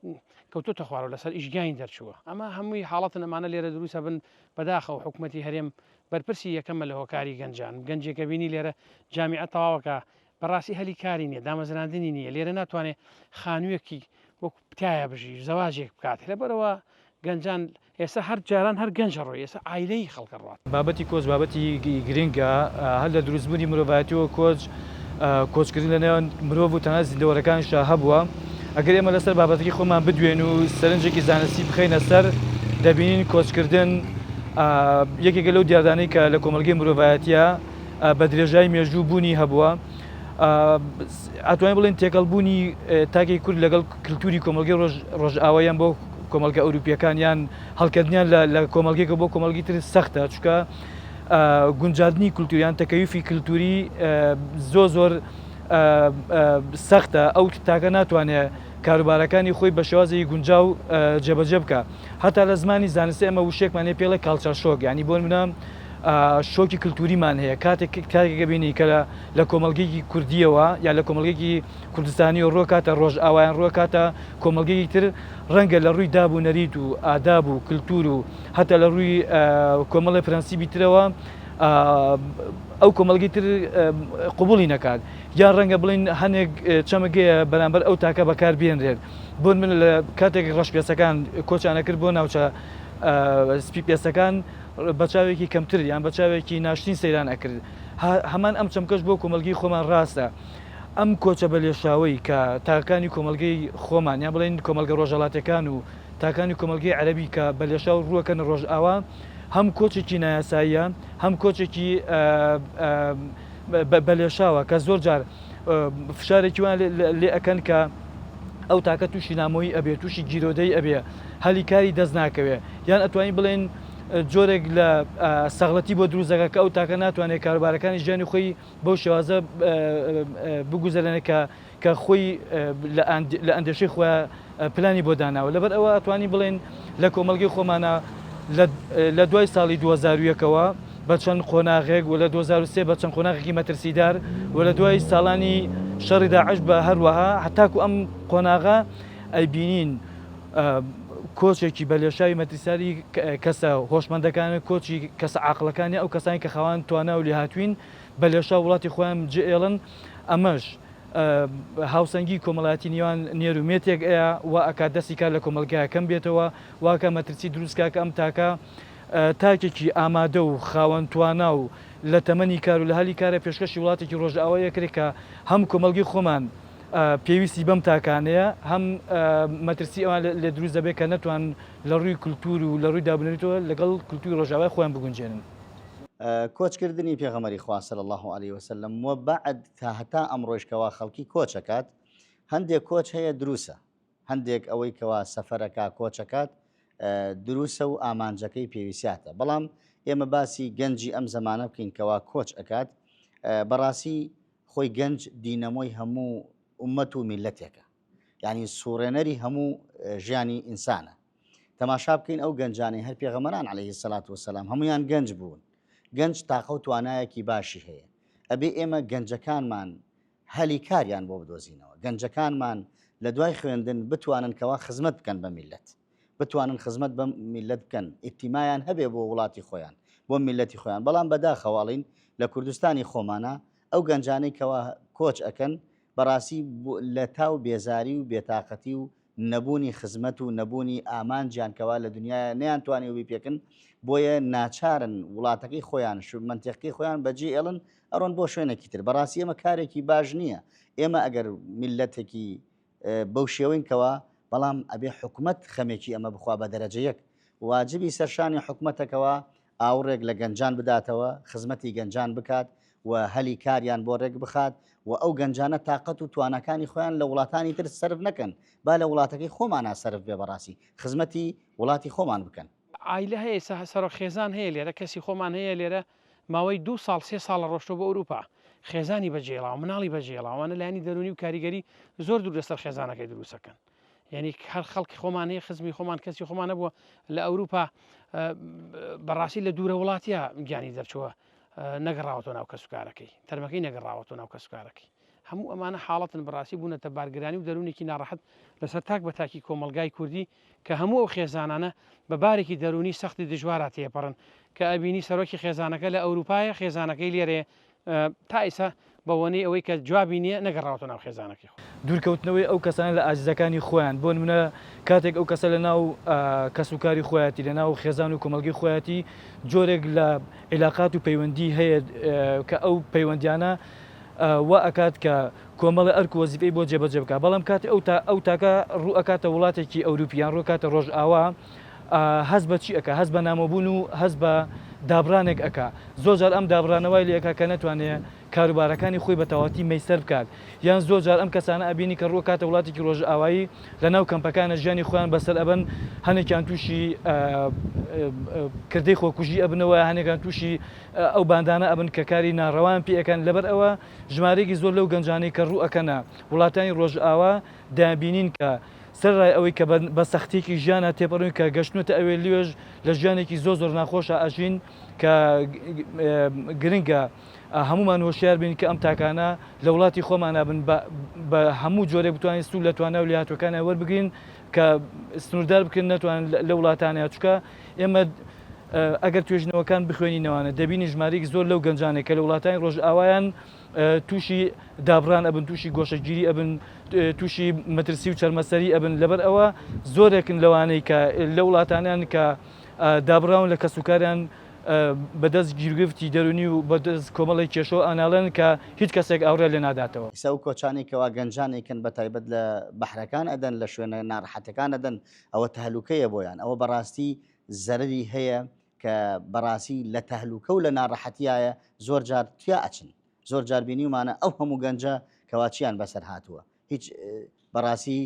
کەوتۆتە خوارەوە لەسەر ئیش گیانی دەرچووە ئەمە هەمووی حاڵەتن ئەمانە لێرە دروستە بن بەداخەوە حکومەتی هەرێم بەرپرسی یەکەمە لە هۆکاری گەنجان گەنجێکە بینی لێرە جامیعە تەواوەکە بەڕاستی هەلی کاری نییە دامەزراندنی نییە لێرە ناتوانێت خانوویەکی وەکو تایە بژی زەواجێک بکات لەبەرەوە گەنجان ئێستا هەر جاران هەر گەنج ئەڕۆی ئێستا عایلەی خەڵک ئەڕوات. بابەتی کۆچ بابەتی گرنگە، هەر لە دروستبوونی مرۆڤایەتیەوە کۆچ، کۆچکردن لە نێوان مرۆڤ و تەنانەت زیندەوەرەکانیشدا هەبووە. ئەگەر ئێمە لەسەر بابەتەکەی خۆمان بدوێین و سەرنجێکی زانستی بخەینە سەر، دەبینین کۆچکردن یەکێکە لەو دیاردانەی کە لە کۆمەڵگەی مرۆڤایەتیە بە درێژای مێژوو بوونی هەبووە. ئەتوانین بڵێین تێکەڵبوونی تاکی کورد لەگەڵ کلتوری کۆمەڵگەی ڕۆژئاوا یان بۆ کۆمەڵگە ئەوروپیەکان یان هەڵکردنیان لە کۆمەڵگەیەکەوە بۆ کۆمەڵگەی تر سەختە چونکە گونجاندنی کلتور یان تەکەیفی کلتوری زۆر زۆر سەختە ئەو تاکە ناتوانێت کاروبارەکانی خۆی بە شێوازێکی گونجاو جێبەجێ بکە هەتا لە زمانی زانستی ئەمە وشێکمان هەیە پێڵێ culture shock ینی بۆ منە شۆکی کللتوریمان هەیە کاتێک کاتێک بینی کە لە کۆمەڵگەیەکی کوردیەوە یا لە کۆمەڵگەیەکی کوردستانیەوە ڕۆکاتە ڕۆژئاوایان ڕۆکاتە کۆمەڵگەیەکی تر ڕەنگە لە ڕووی داب و نەریت و ئاداب و کلتور و هەتا لە ڕووی کۆمەڵی پرەنسیبی ترەوە ئەو کۆمەڵگەی تر قبوڵی نەکات یان ڕەنگە بڵین هەنێک چەمەگەیە بەرامبەر ئەو تاکە بەکار بێنرێت بۆن من لە کاتێک ڕەشپێسەکان کۆچانە کرد بۆ ناوچە سپی پێسەکان بە چاوێکی کەمتر یان بە چاوێکی ناشتین سەیران ئەکرد هەمان ئەم چەمکەش بۆ کۆمەڵگەی خۆمان ڕاستە ئەم کۆچە بە لێشاوەی کە تاکانی کۆمەڵگەی خۆمان یان بڵێین کۆمەڵگە ڕۆژهەڵاتیەکان و تاکانی کۆمەڵگەی عەرەبی کە بە لێشاو ڕووەکەنە ڕۆژئاوا هەم کۆچێکی نایاساییە هەم کۆچێکی بە لێشاوە کە زۆر جار فشارێکی وان لێ ئەکەن کە ئەو تاکە تووشی نامۆیی ئەبێ تووشی گیرۆدەی ئەبێ هەلی کاری دەست ناکەوێ یان ئەتوانین بڵێن جۆرێک لە سەغڵەتی بۆ دروست دەکات کە ئەو تاکە ناتوانێت کاروبارەکانی ژیانی خۆی بەو شێوازە بگوزەرێنێت کە کە خۆی لە ئەندێشەی خۆیان پلانی بۆ داناوە لەبەر ئەوە ئەتوانین بڵێن لە کۆمەڵگەی خۆمانە لە دوای ساڵی 2001ەوە بە چەند قۆناغێک و لە 2003 بە چەند قۆناغێکی مەترسیدار و لە دوای ساڵانی شەڕی داعش بە هەروەها هەتاکو ئەم قۆناغە ئەیبینین کۆچێکی بە لێشاوی مەترسیداری کەسە هۆشمەندەکان کۆچی کەسە عاقڵەکانی ئەو کەسانی کە خاوەن توانا و لێهاتووین. بە لێشاو وڵاتی خۆیان جێئێڵن ئەمەش هاوسەنگی کۆمەڵایەتی نێوان نێر و مێ تێک ئەیا وا ئەکات دەستی کار لە کۆمەڵگایا کەم بێتەوە وا ئەکا مەترسی دروست کا کە ئەم تاکە تاکێکی ئامادە و خاوەن توانا و لە تەمەنی کار و لە هەلی کارە پێشکەشی وڵاتێکی ڕۆژئاوایی ئەکرێ کە هەم کۆمەڵگەی خۆمان پێویستی بەم تاکانەیە هەم مەترسی ئەوان لێ دروست دەبێت کە نەتوان لە ڕووی کولتوور و لە ڕووی دابونەریتەوە لەگەڵ کولتووری ڕۆژئاوای خۆیان بگونجێنن. کۆچکردنی پێغەمبەری خوا صلی اللە علیە وسلم و بەعد تا هەتا ئەمڕۆیش کەوا خەڵکی کۆچ ئەکات هەندێک کۆچ هەیە دروسە هەندێک ئەوەی کەوا سەفەرەکا کۆچەکات دروسە و ئامانجەکەی پێویستاتە بەڵام ئێمە باسی گەنجی ئەم زەمانە بکەین کەوا کۆچ ئەکات بەڕاستی خۆی گەنج دینەمۆی هەموو ئومەت و میلەتێکە یعنی سوڕێنەری هەموو ژیانی ئینسانە تەماشا بکەین ئەو گەنجانەی هەر پێغەمەران عليه سەلات وسلام هەمویان گەنج بوون گەنج تاقە و توانایەکی باشی هەیە ئەبێ ئێمە گەنجەکانمان هەلی کاریان بۆ بدۆزینەوە گەنجەکانمان لە دوای خوێندن بتوانن کەوا خزمەت بکەن بە میلەت بتوانن خزمەت بە میلەت بکەن ئیتیمایان هەبێ بۆ وڵاتی خۆیان بۆ میلەتی خۆیان بەڵام بەداخەواڵین لە کوردستانی خۆمانە ئەو گەنجانەی کەوا کۆچ ئەکەن بەڕاستی لە تاو بێزاری و بێتاقەتی و نەبوونی خزمەت و نەبوونی ئامانجیان کەوا لە دنیایا نەیانتوانیوە بیپێکن بۆیە ناچارن وڵاتەکەی خۆیان مەنتیقەکەی خۆیان بەجێ ئێڵن ئەڕۆن بۆ شوێنێکی تر بەڕاستی ئێمە کارێکی باش نییە ئێمە ئەگەر میللەتێکی بەو شێوەین کەوا بەڵام ئەبێ حکومەت خەمێکی ئەمە بخوا بە دەرەجە یەک واجبی سەرشانی حکومەتەکەوە ئاوڕێک لە گەنجان بداتەوە، خزمەتی گەنجان بکات و هەلی کاریان بۆ ڕێک بخات و ئەو گەنجانە تاقەت و تواناکانی خۆیان لە وڵاتانی تر سەرف نەکەن، با لە وڵاتەکەی خۆمانا سەرف بێ بەڕاستی خزمەتی وڵاتی خۆمان بکەن. عایلە هەیە سەرۆک خێزان هەیە لێرە کەسی خۆمان هەیە لێرە ماوەی دوو ساڵ سێ ساڵە ڕۆشتوە بۆ ئەوروپا خێزانی بەجێڵاوە مناڵی بەجێڵاوە ئەوانە لایەنی دەرونی و کاریگەری زۆر دوور لەسەر خێزانەکەی دروستەکەن. یعنی هەر خەڵکی خۆمان هەیە خزمی خۆمان کەسی خۆمان نەبووە لە ئەوروپا بەڕاستی لە دوورە وڵاتە گیانی دەرچووە نەگەڕاوەتەوە ناو کەسوکارەکەی تەرمەکەی نەگەڕاوەتەوە ناو کەسوکارەکەی هەموو ئەمانە حاڵەتن بەڕاستی بوونەتە بارگرانی و دەروونێکی ناڕەحەت لەسەر تاک بە تاکی کۆمەلگای کوردی کە هەموو ئەو خێزانانە بە بارێکی دەروونی سەختی دژوارا تێپەڕن کە ئەبینی سەرۆکی خێزانەکە لە ئەوروپایە خێزانەکەی لێرەیە تا ئیستا بە وەنەی ئەوەی کە جوابی نیە نەگەڕاوەتەوە ناو خێزانەکەی خۆی. دوورکەوتنەوەی ئەو کەسانە لە ئازیزەکانی خۆیان، بۆ نمونە کاتێک ئەو کەسە لە ناو کەسوکاری خۆیەتی، لە ناو خێزان و کۆمەڵگەی خۆیەتی جۆرێک لە عیلاقات و پەیوەندی هەیە کە ئەو پەیوەندیانە وا ئەکات کە کۆمەڵێ ئەرک و وەزیفەی بۆ جێبەجێ بکات، بەڵام کاتێ ئەو تا ئەو تاکە ڕوو ئەکاتە وڵاتێکی ئەوروپی یان ڕوو ئەکاتە ڕۆژئاوا هەست بە چی ئەکا؟ هەست بە نامۆبوون و هەست بە دابڕانێک ئەکا. زۆر جار ئەم دابڕانە وای لێ ئەکا کە نەتوانێ کاروبارەکانی خۆی بە تەواوەتی مەیسەر بکات. یان زۆر جار ئەم کەسانە ئەبینی کە ڕوو ئەکاتە وڵاتێکی ڕۆژئاوایی لە ناو کەمپەکانە ژیانی خۆیان بەسەر ئەبەن، هەنێکیان تووشی کردەی خۆکوژی ئەبنەوە، هەنێکیان تووشی ئەو باندانە ئەبن کە کاری ناڕەوایان پێ ئەکەن. لەبەر ئەوە ژمارەیەکی زۆر لەو گەنجانەی کە ڕوو ئەکەنە وڵاتانی ڕۆژئاوا دەیانبینین کە سەرەڕای ئەوەی کە بە سەختییەکی ژیانا تێپەڕیون کە گەشتنەتە ئەوێ لوێش لە ژیانێکی زۆر زۆر ناخۆشا ئەژین کە گرنگە هەموومان هۆشیار بین کە ئەم تاکانە لە وڵاتی خۆمانا بن بە هەموو جۆرێک بتوانین سوود لە توانا و لێهاتووەکانیان وەربگرین کە سنووردار بکرێن نەتوانن لە وڵاتانیا چونکە ئێمە ئەگەر توێژینەوەکان بخوێنینەوانە دەبینین ژمارەیەکی زۆر لەو گەنجانەی کە لە وڵاتانی ڕۆژئاوایان تووشی دابڕان ئەبن، تووشی گۆشەگیری ئەبن، تووشی مەترسی و چەرمەسەری ئەبن، لەبەر ئەوە زۆرێکن لەوانەی کە لە وڵاتانیان کە دابڕاون لە کەسوکاریان بەدەست گیروگرفتی دەروونی و بەدەست کۆمەڵێک کێشەوە ئەناڵێنن کە هیچ کەسێک ئاوڕیان لێ ناداتەوە. ئیستا ئەو کۆچانەی کەوا گەنجان ئەیکەن بەتایبەت لە بەحرەکان ئەدەن لە شوێنە ناڕەحەتەکان ئەدەن ئەوە تەهلوکەیە بۆیان ئەوە بەڕاستی زەرەری هەیە کە بەڕاستی لە تەهلوکە و لە ناڕەحەتیایە زۆر جار تیا ئەچن زۆر جار بینیومانە ئەو هەموو گەنجە کەوا چیان بەسەر هاتووە هیچ بەڕاستی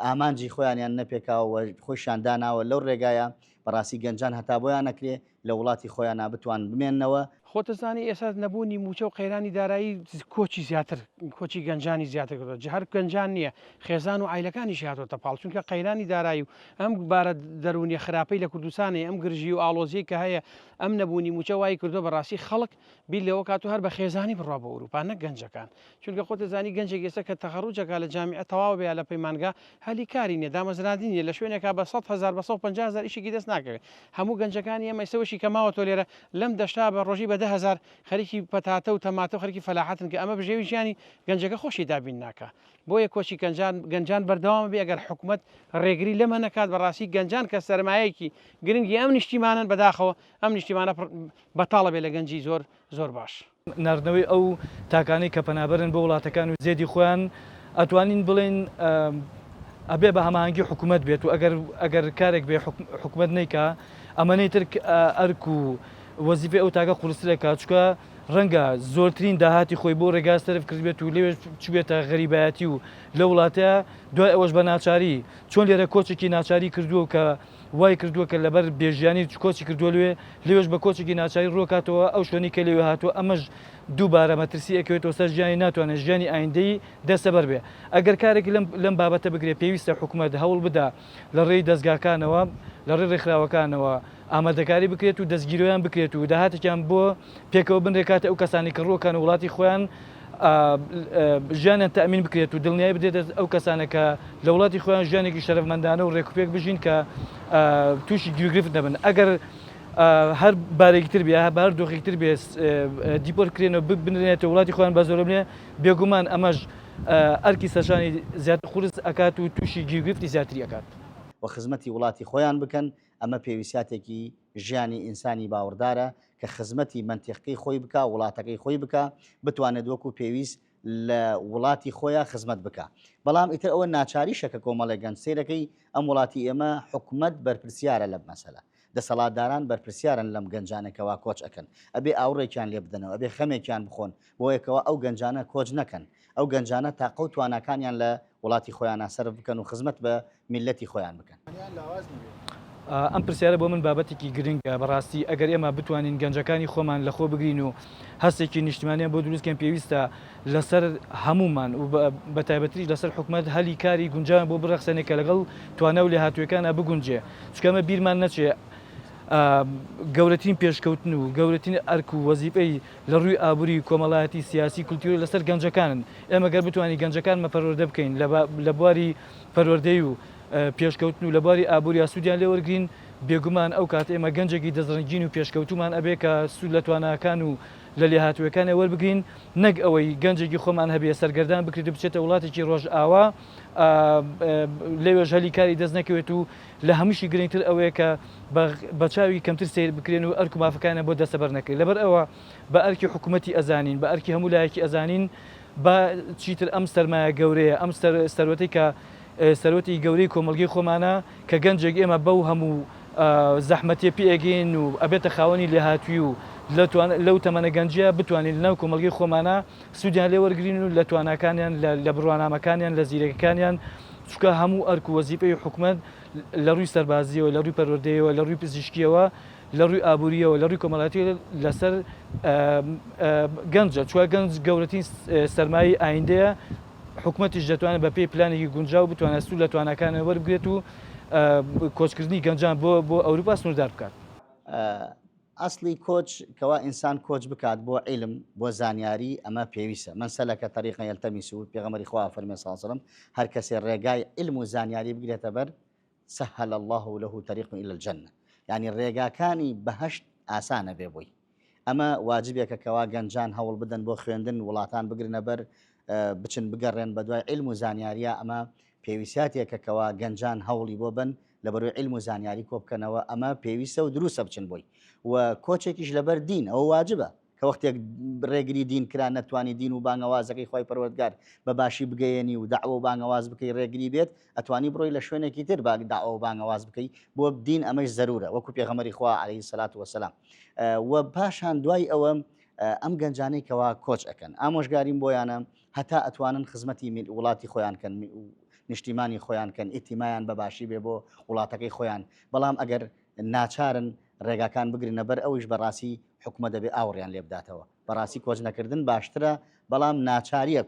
ئامانجی خۆیانیان نەپێکاوە و خۆشیان داناوە لەو ڕێگایە بەڕاستی گەنجان هەتا بۆیان نەکرێ لە وڵاتی خۆیانا بتوان بمێننەوە. خۆتەزانی ئێستا نەبوونی مووچە و قەیرانی دارایی کۆچی زیاتر کۆچی گەنجانی زیاتر کردووە جا هەر گەنجان نییە خێزان و عایلەکانیشی هاتۆتە پاڵ چونکە قەیرانی دارایی و ئەم بارە دەروونیە خراپەی لە کوردستان هەیە ئەم گرژی و ئاڵۆزیەی کە هەیە ئەم نەبوونی مووچە وای کردووە بەڕاستی خەڵک بیر لەوە کات و هەر بە خێزانی بڕوا بۆ ئەوروپا نەک گەنجەکان چونکە خۆت دەزانی گەنجێک ئێستا کە تەخەروج ئەکا لە جامیعە تەواو بێ یا لە پەیمانگا هەلی کاری نیە دامەزراندنی نیە لە شوێنێکا بە 100 هەزار بە 150 هەزار ئیشێکی دەست ناکەوێ هەموو گەنجەکانی ئێمە ئێستا وەشی کە ماوەتەوە لێرە لەم دەشتا بە ڕۆژی بە دە. 10 هەزار خەریکی پەتاتە و تەماتە و خەریکی فەلاحەتن کە ئەمە بژێوی ژیانی گەنجەکە خۆشی دابین ناکا. بۆیە کۆچی گەنجان گەنجان بەردەوام بێ ئەگەر حکومەت ڕێگری لەمە نەکات بەڕاستی گەنجان کە سەرمایەکی گرنگی ئەم نیشتیمانەن بەداخەوە ئەم نیشتیمانە پڕ بەتاڵە بێ لە گەنجی زۆر زۆر باش. ناردنەوەی ئەو تاکانەی کە پەنابەرن بۆ وڵاتەکان و زێدی خۆیان ئەتوانین بڵێین ئەبێ بە هەماهەنگی حکومەت بێت و ئەگەر ئەگەر کارێک بێ حکومەت نەیکا ئەمەنەی تر ئەرک و وەزیفەی ئەو تاکە قورستر ئەکات چونکە ڕەنگە زۆرترین داهاتی خۆی بۆ ڕێگا سەرف کردبێت و لەوێش چوبێتە غەریبایەتی و لەو وڵاتە دوای ئەوەش بە ناچاری چۆن لێرە کۆچێکی ناچاری کردووە و کە وای کردووە کە لەبەر بێژیانی کۆچی کردووە لێ لەوێش بە کۆچێکی ناچاری ڕووکاتەوە ئەو شوێنی کە لەوێ هاتووە ئەمەش دووبارە مەترسی ئەکەوێتەوە سەر ژیانی ناتوانێت ژیانی ئایندەی دەستەبەر بێ ئەگەر کارێک لەم لەم بابەتە بگرێ پێویستە حکومەت هەوڵ بدا لە ڕێی دەزگاکانەوە لە ڕێی ڕێکخراوەکانەوە ئامادەکاری بکرێت و دەستگیرۆیان بکرێت و داهاتێکیان بۆ پێکەوە بنرێت کاتێ ئەو کەسانەی کە ڕووەکەنە وڵاتی خۆیان ژیانیان تەئمین بکرێت و دڵنیایی بدرێتە ئەو کەسانە کە لە وڵاتی خۆیان ژیانێکی شەرەفمەندانە و ڕێکوپێک بژین کە تووشی گیروگرفت نەبن ئەگەر هەر بارێکی تر بێ بە هەر دۆخێکی تر بێ دیپۆرت کرێن و بنرێنێتە وڵاتی خۆیان بە زۆرەملێ بێگومان ئەمەش ئەرکی سەرشانی زیاتر قورس ئەکات و تووشی گیروگرفتی زیاتری ئەکات. و خزمەتی وڵاتی خۆیان بکەن ئەمە پێویسیاتێکی ژیانی ئینسانی باوەڕدارە کە خزمەتی مەنتیقەکەی خۆی بکا، وڵاتەکەی خۆی بکا، بتوانێت وەکو پێویست لە وڵاتی خۆیا خزمەت بکا. بەڵام ئیتر ئەوە ناچاریشە کە کۆمەڵێک گەنج سەیرەکەی ئەم وڵاتی ئێمە حکومەت بەرپرسیارە لەم مەسەلە. دەسەڵاتداران بەرپرسیارن لەم گەنجانە کەوا کۆچ ئەکەن. ئەبێ ئاوڕێکیان لێ بدەنەوە، ئەبێ خەمێکیان بخۆن بۆیە کەوا ئەو گەنجانە کۆچ نەکەن. ئەو گەنجانە تاقە و تواناکانیان لە وڵاتی خۆیانا سەرف بکەن و خزمەت بە میللەتی خۆیان بکەن. ئەم پرسیارە بۆ من بابەتێکی گرنگە، بەڕاستی ئەگەر ئێمە بتوانین گەنجەکانی خۆمان لەخۆ بگرین و هەستێکی نیشتمانیان بۆ دروست کەین پێویستە لەسەر هەموومان و بە تایبەتریش لەسەر حکومەت هەلی کاری گونجاویان بۆ بڕەخسێنێ کە لەگەڵ توانا و لێهاتوویەکانا بگونجێ چونکە ئەمە بیرمان نەچێ گەورەترین پێشکەوتن و گەورەترین ئەرک و وەزیفەی لە ڕووی ئابووری، کۆمەڵایەتی، سیاسی، کولتووری لەسەر گەنجەکانن. ئێمە گەر بتوانین گەنجەکانمان پەروەردە بکەین لە بواری پەروەردەیی و پێشکەوتن و لە بواری ئابووریا سوودیان لێ وەرگرین، بێگومان ئەو کات ئێمە گەنجێکی دەستڕەنگین و پێشکەوتوومان ئەبێ کە سوود لە تواناکان و لە لێهاتوویەکانی وەربگرین، نەک ئەوەی گەنجێکی خۆمان هەبێ سەرگەردان بکرێت و بچێتە وڵاتێکی ڕۆژئاوا لەوێش هەلی کاری دەست نەکەوێت و لە هەمووشی گرنگتر ئەوەیە کە بە چاوی کەمتر سەیر بکرێن و ئەرک و مافەکانیان بۆ دەستەبەر نەکرێت. لەبەر ئەوە بە ئەرکی حکوومەتی ئەزانین، بە ئەرکی هەموو لایەکی ئەزانین با چیتر ئەم سەرمایە گەورەیە، ئەم سەروەتەی کە سەروەتی گەورەی کۆمەڵگەی خۆمانە کە گەنجێک ئێمە بەو هەموو زەحمەتیە پێ ئەگەین و ئەبێتە خاوەنی لێهاتوویی و لەو تەمەنە گەنجیە بتوانین لەناو کۆمەڵگەی خۆمانا سوودیان لێ وەرگرین و لە تواناکانیان، لە بڕوانامەکانیان، لە زیرەکەکانیان، چونکە هەموو ئەرک و وەزیفەی حکومەت لە ڕووی سەربازییەوە، لە ڕووی پەروەردەیەوە، لە ڕووی پزیشکییەوە، لە ڕووی ئابوورییەوە، لە ڕووی کۆمەڵایەتییەوە لەسەر گەنجە، چونکە گەنج گەورەترین سەرمایەی ئایندەیە، حکومەتیش دەتوانێت بە پێی پلانێکی گونجاو بتوانێت سوود لە تواناکانیان وەربگرێت و کۆچکردنی گەنجان بۆ بۆ ئەوروپا سنووردار بکات. ئەسڵی کۆچ کەوا ئینسان کۆچ بکات بۆ عیلم بۆ زانیاری ئەمە پێویستە من سلک طریقا یلتمس پێغەمبەری خوا فەرمی صلی الله علیه وسلم هەر کەسێ ڕێگای علم و زانیاری بگرێتە بەر سهل الله له طریق الى الجنە یعنی ڕێگاکانی بەهەشت ئاسانە بێ بۆی ئەمە واجبێکە کەوا گەنجان هەوڵ بدەن بۆ خوێندن وڵاتان بگرنە بەر بچن بگەڕێن بە دوای علم و زانیاریە ئەمە پێویستاتێکە کەوا گەنجان هەوڵی بۆ بن لەبەروی عیلم و زانیاری کۆبکەنەوە ئەمە پێویستە و دروستە بچن بۆی و کۆچێکیش لەبەر دین ئەوە واجبە کە وەختێک ڕێگری دین کرا نەتوانی دین و بانگەوازەکەی خی پەروەردگار بە باشی بگەیەنی و داوە و بانگەواز بکەی ڕێگری بێت ئەتوانی بڕۆی لە شوێنێکی تر باگ داوە و بانگەواز بکەی بۆ دین ئەمەش زەرورە وەکو پێغەمبەری خوا عەلەیهی سەلات وەسەلام و پاشان دوای ئەوە ئەم گەنجانەی کەوا کۆچ ئەکەن ئامۆژگاریم بۆیانە هەتا ئەتوانن خزمەتی وڵاتی خۆیان کەن نیشتیمانی خۆیان کەن ئیتیمایان بە باشی بێ بۆ وڵاتەکەی خۆیان بەڵام ئەگەر ناچارن ڕێگاکان بگرنە بەر ئەویش بەڕاستی حکومە دەبێ ئاوڕیان لێ بداتەوە بەڕاستی کۆچ نەکردن باشترە بەڵام ناچاریە.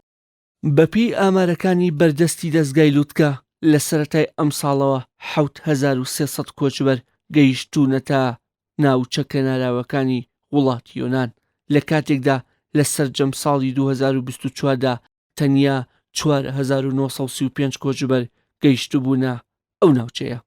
بەپێی ئامارەکانی بەردەستی دەزگای لوتکە، لە سەرەتای ئەمساڵەوە 7300 کۆچبەر گەیشتوونەتە ناوچە کەناراوەکانی وڵاتی یۆنان، لە کاتێکدا لە سەرجەم ساڵی 2024 دا تەنیا 4935 کۆچبەر گەیشتبوونە ئەو ناوچەیە.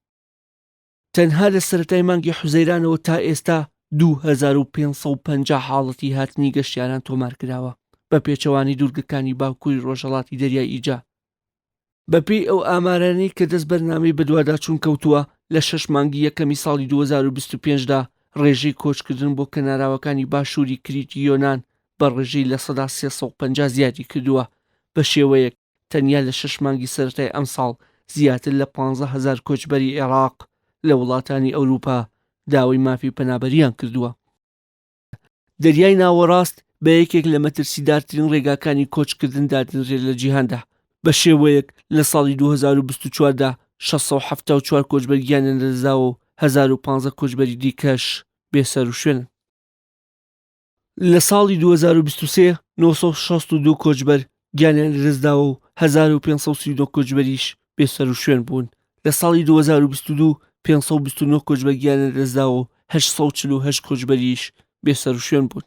تەنها لە سەرەتای مانگی حوزەیرانەوە تا ئێستا. 2550 حاڵەتی هاتنی گەشتیاران تۆمارکراوە، بە پێچەوانەی دوورگەکانی باکووری ڕۆژهەڵاتی دەریای ئیجە. بەپێی ئەو ئامارانەی کە دەست بەرنامەی بەدواداچوون کەوتووە، لە شەش مانگی یەکەمی ساڵی 2025 دا ڕێژەی کۆچکردن بۆ کەناراوەکانی باشووری کریتی یۆنان بە ڕێژەی 350% زیادی کردووە، بە شێوەیەک تەنیا لە شەش مانگی سەرەتای ئەمساڵ زیاتر لە 15 هەزار کۆچبەری عێراق لە وڵاتانی ئەوروپا داوای مافی پەنابەرییان کردووە. دەریای ناوەڕاست بە یەکێک لە مەترسیدارترین ڕێگاکانی کۆچکردن دادەنرێت لە جیهاندا، بە شێوەیەک لە ساڵی 2024 دا 674 کۆچبەر گیانیان لەدەستداوە و 1015 کۆچبەری دیکەش بێسەروشوێنن. لە ساڵی 2023 962 کۆچبەر گیانیان لەدەستداوە و 1539 کۆچبەریش بێسەروشوێن بوون. لە ساڵی 2022 529 کۆچبەر گیانیان لەدەستداوە و 848 کۆچبەریش بێسەروشوێن بوون.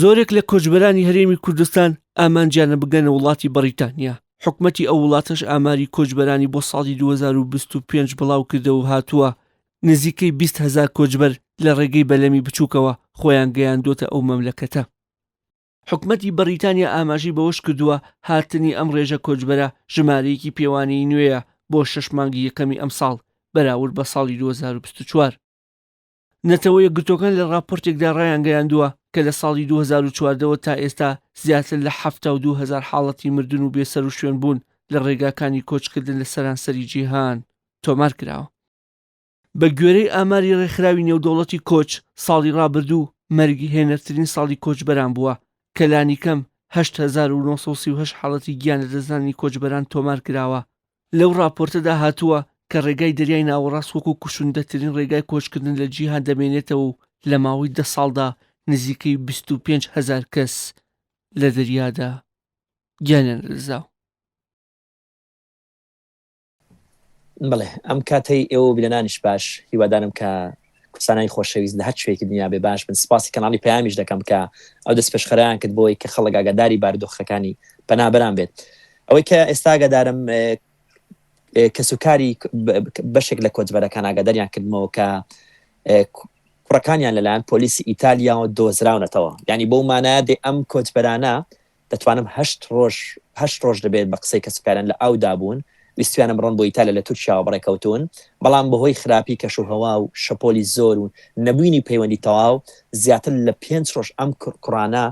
زۆرێک لە کۆچبەرانی هەرێمی کوردستان ئامانجیانە بگەنە وڵاتی بەڕیتانیا، حکومەتی ئەو وڵاتەش ئاماری کۆچبەرانی بۆ ساڵی 2025 بڵاوکردەوە و هاتووە، نزیکەی 20 هەزار کۆچبەر لە ڕێگەی بەلەمی بچووکەوە خۆیان گەیاندووەتە ئەو مەملەکەتە. حکومەتی بەڕیتانیا ئاماژەی بەوەشکردووە، هاتنی ئەم ڕێژە کۆچبەرە ژمارەیەکی پێوانەیی نوێیە بۆ شەش مانگی یەکەمی ئەمساڵ بەراورد بە ساڵی 2024. نەتەوە یەکگرتووەکان لە ڕاپۆرتێکدا ڕایانگەیاندووە کە لە ساڵی 2014 ەوە تا ئێستا زیاتر لە 72 هەزار حاڵەتی مردن و بێسەروشوێنبوون لە ڕێگاکانی کۆچکردن لە سەرانسەری جیهان تۆمارکراوە. بە گوێرەی ئاماری ڕێکخراوی نێودەوڵەتی کۆچ، ساڵی ڕابردوو مەرگ هێنەرترین ساڵی کۆچبەران بووە، کە لانیکەم 8938 حاڵەتی گیان لەدەستدانی کۆچبەران تۆمارکراوە. لەو ڕاپۆرتەدا هاتووە کە ڕێگای دەریای ناوەڕاست وەکو کوشندەترین ڕێگای کۆچکردن لە جیهان دەمێنێتەوە و لە ماوەی دە ساڵدا نزیکەی 25 هەزار کەس لە دەریادا گیانیان لەدەستداوە. بەڵێ ئەم کاتەی ئێوە و بینەرانیش باش هیوادارم کە کوردستانانی خۆشەویست لە هەر کوێیەکی دنیا بێ باش بن سپاسی کەناڵی پەیامیش دەکەم کە ئەو دەستپێشخەرەیان کرد بۆی کە خەڵک ئاگاداری بارودۆخەکانی پەنابەران بێت ئەوەی کە ئێستا ئاگادارم کەسوکاری بەشێک لە کۆچبەرەکان ئاگاداریان کردمەوە کە کوڕەکانیان لەلایەن پۆلیسی ئیتالیاوە دۆزراونەتەوە یعنی بەو مانایە دێ ئەم کۆچبەرانە دەتوانم هەشت ڕۆژ هەشت ڕۆژ دەبێت بە قسەی کەسوکاریان لە ئاودا بوون، ویستویانە بڕۆن بۆ ئیتالیا لە تورکیاوە بەڕێکەوتوون، بەڵام بەهۆی خراپی کەشوهەوا و شەپۆلی زۆر و نەبوینی پەیوەندی تەواو زیاتر لە پێنج ڕۆژ ئەم کوڕانە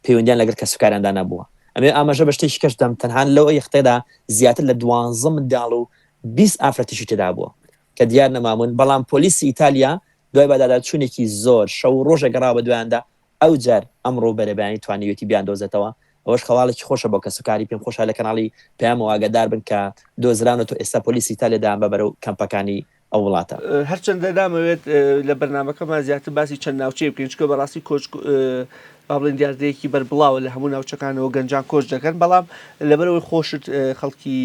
پەیوەندیان لەگەڵ کەسوکاریاندا نەبووە. ئەمەوێ ئاماژە بە شتێکی کەش بدەم تەنها لەو یەختەدا زیاتر لە دوانزە منداڵ و 20 ئافرەتیشی تێدا بووە کە دیار نەمابوون، بەڵام پۆلیسی ئیتالیا دوای بەداداچوونێکی زۆر شەو و ڕۆژێک گەڕاوە بەدوایاندا ئەوجار ئەمڕۆ بەرەبەیانی توانیویەتی بیاندۆزێتەوە، ئەوەش خەواڵێکی خۆشە بۆ کەسوکاری، پێم خۆشە لە کەناڵی پەیامەوە ئاگادار بن کە دۆزراونەتەوە، ئێستا پۆلیسی ئیتالیا دەیانبا بەرەو کەمپەکانی ئەو وڵاتە. هەرچەندە نامەوێت لە بەرنامەکەمان زیاتر باسی چەند ناوچەیەک بکەین، چونکە بەڕاستی کۆچ با بڵێین دیاردەیەکی بەربڵاوە لە هەموو ناوچەکانەوە گەنجان کۆچ دەکەن، بەڵام لەبەرئەوەی خۆشت خەڵکی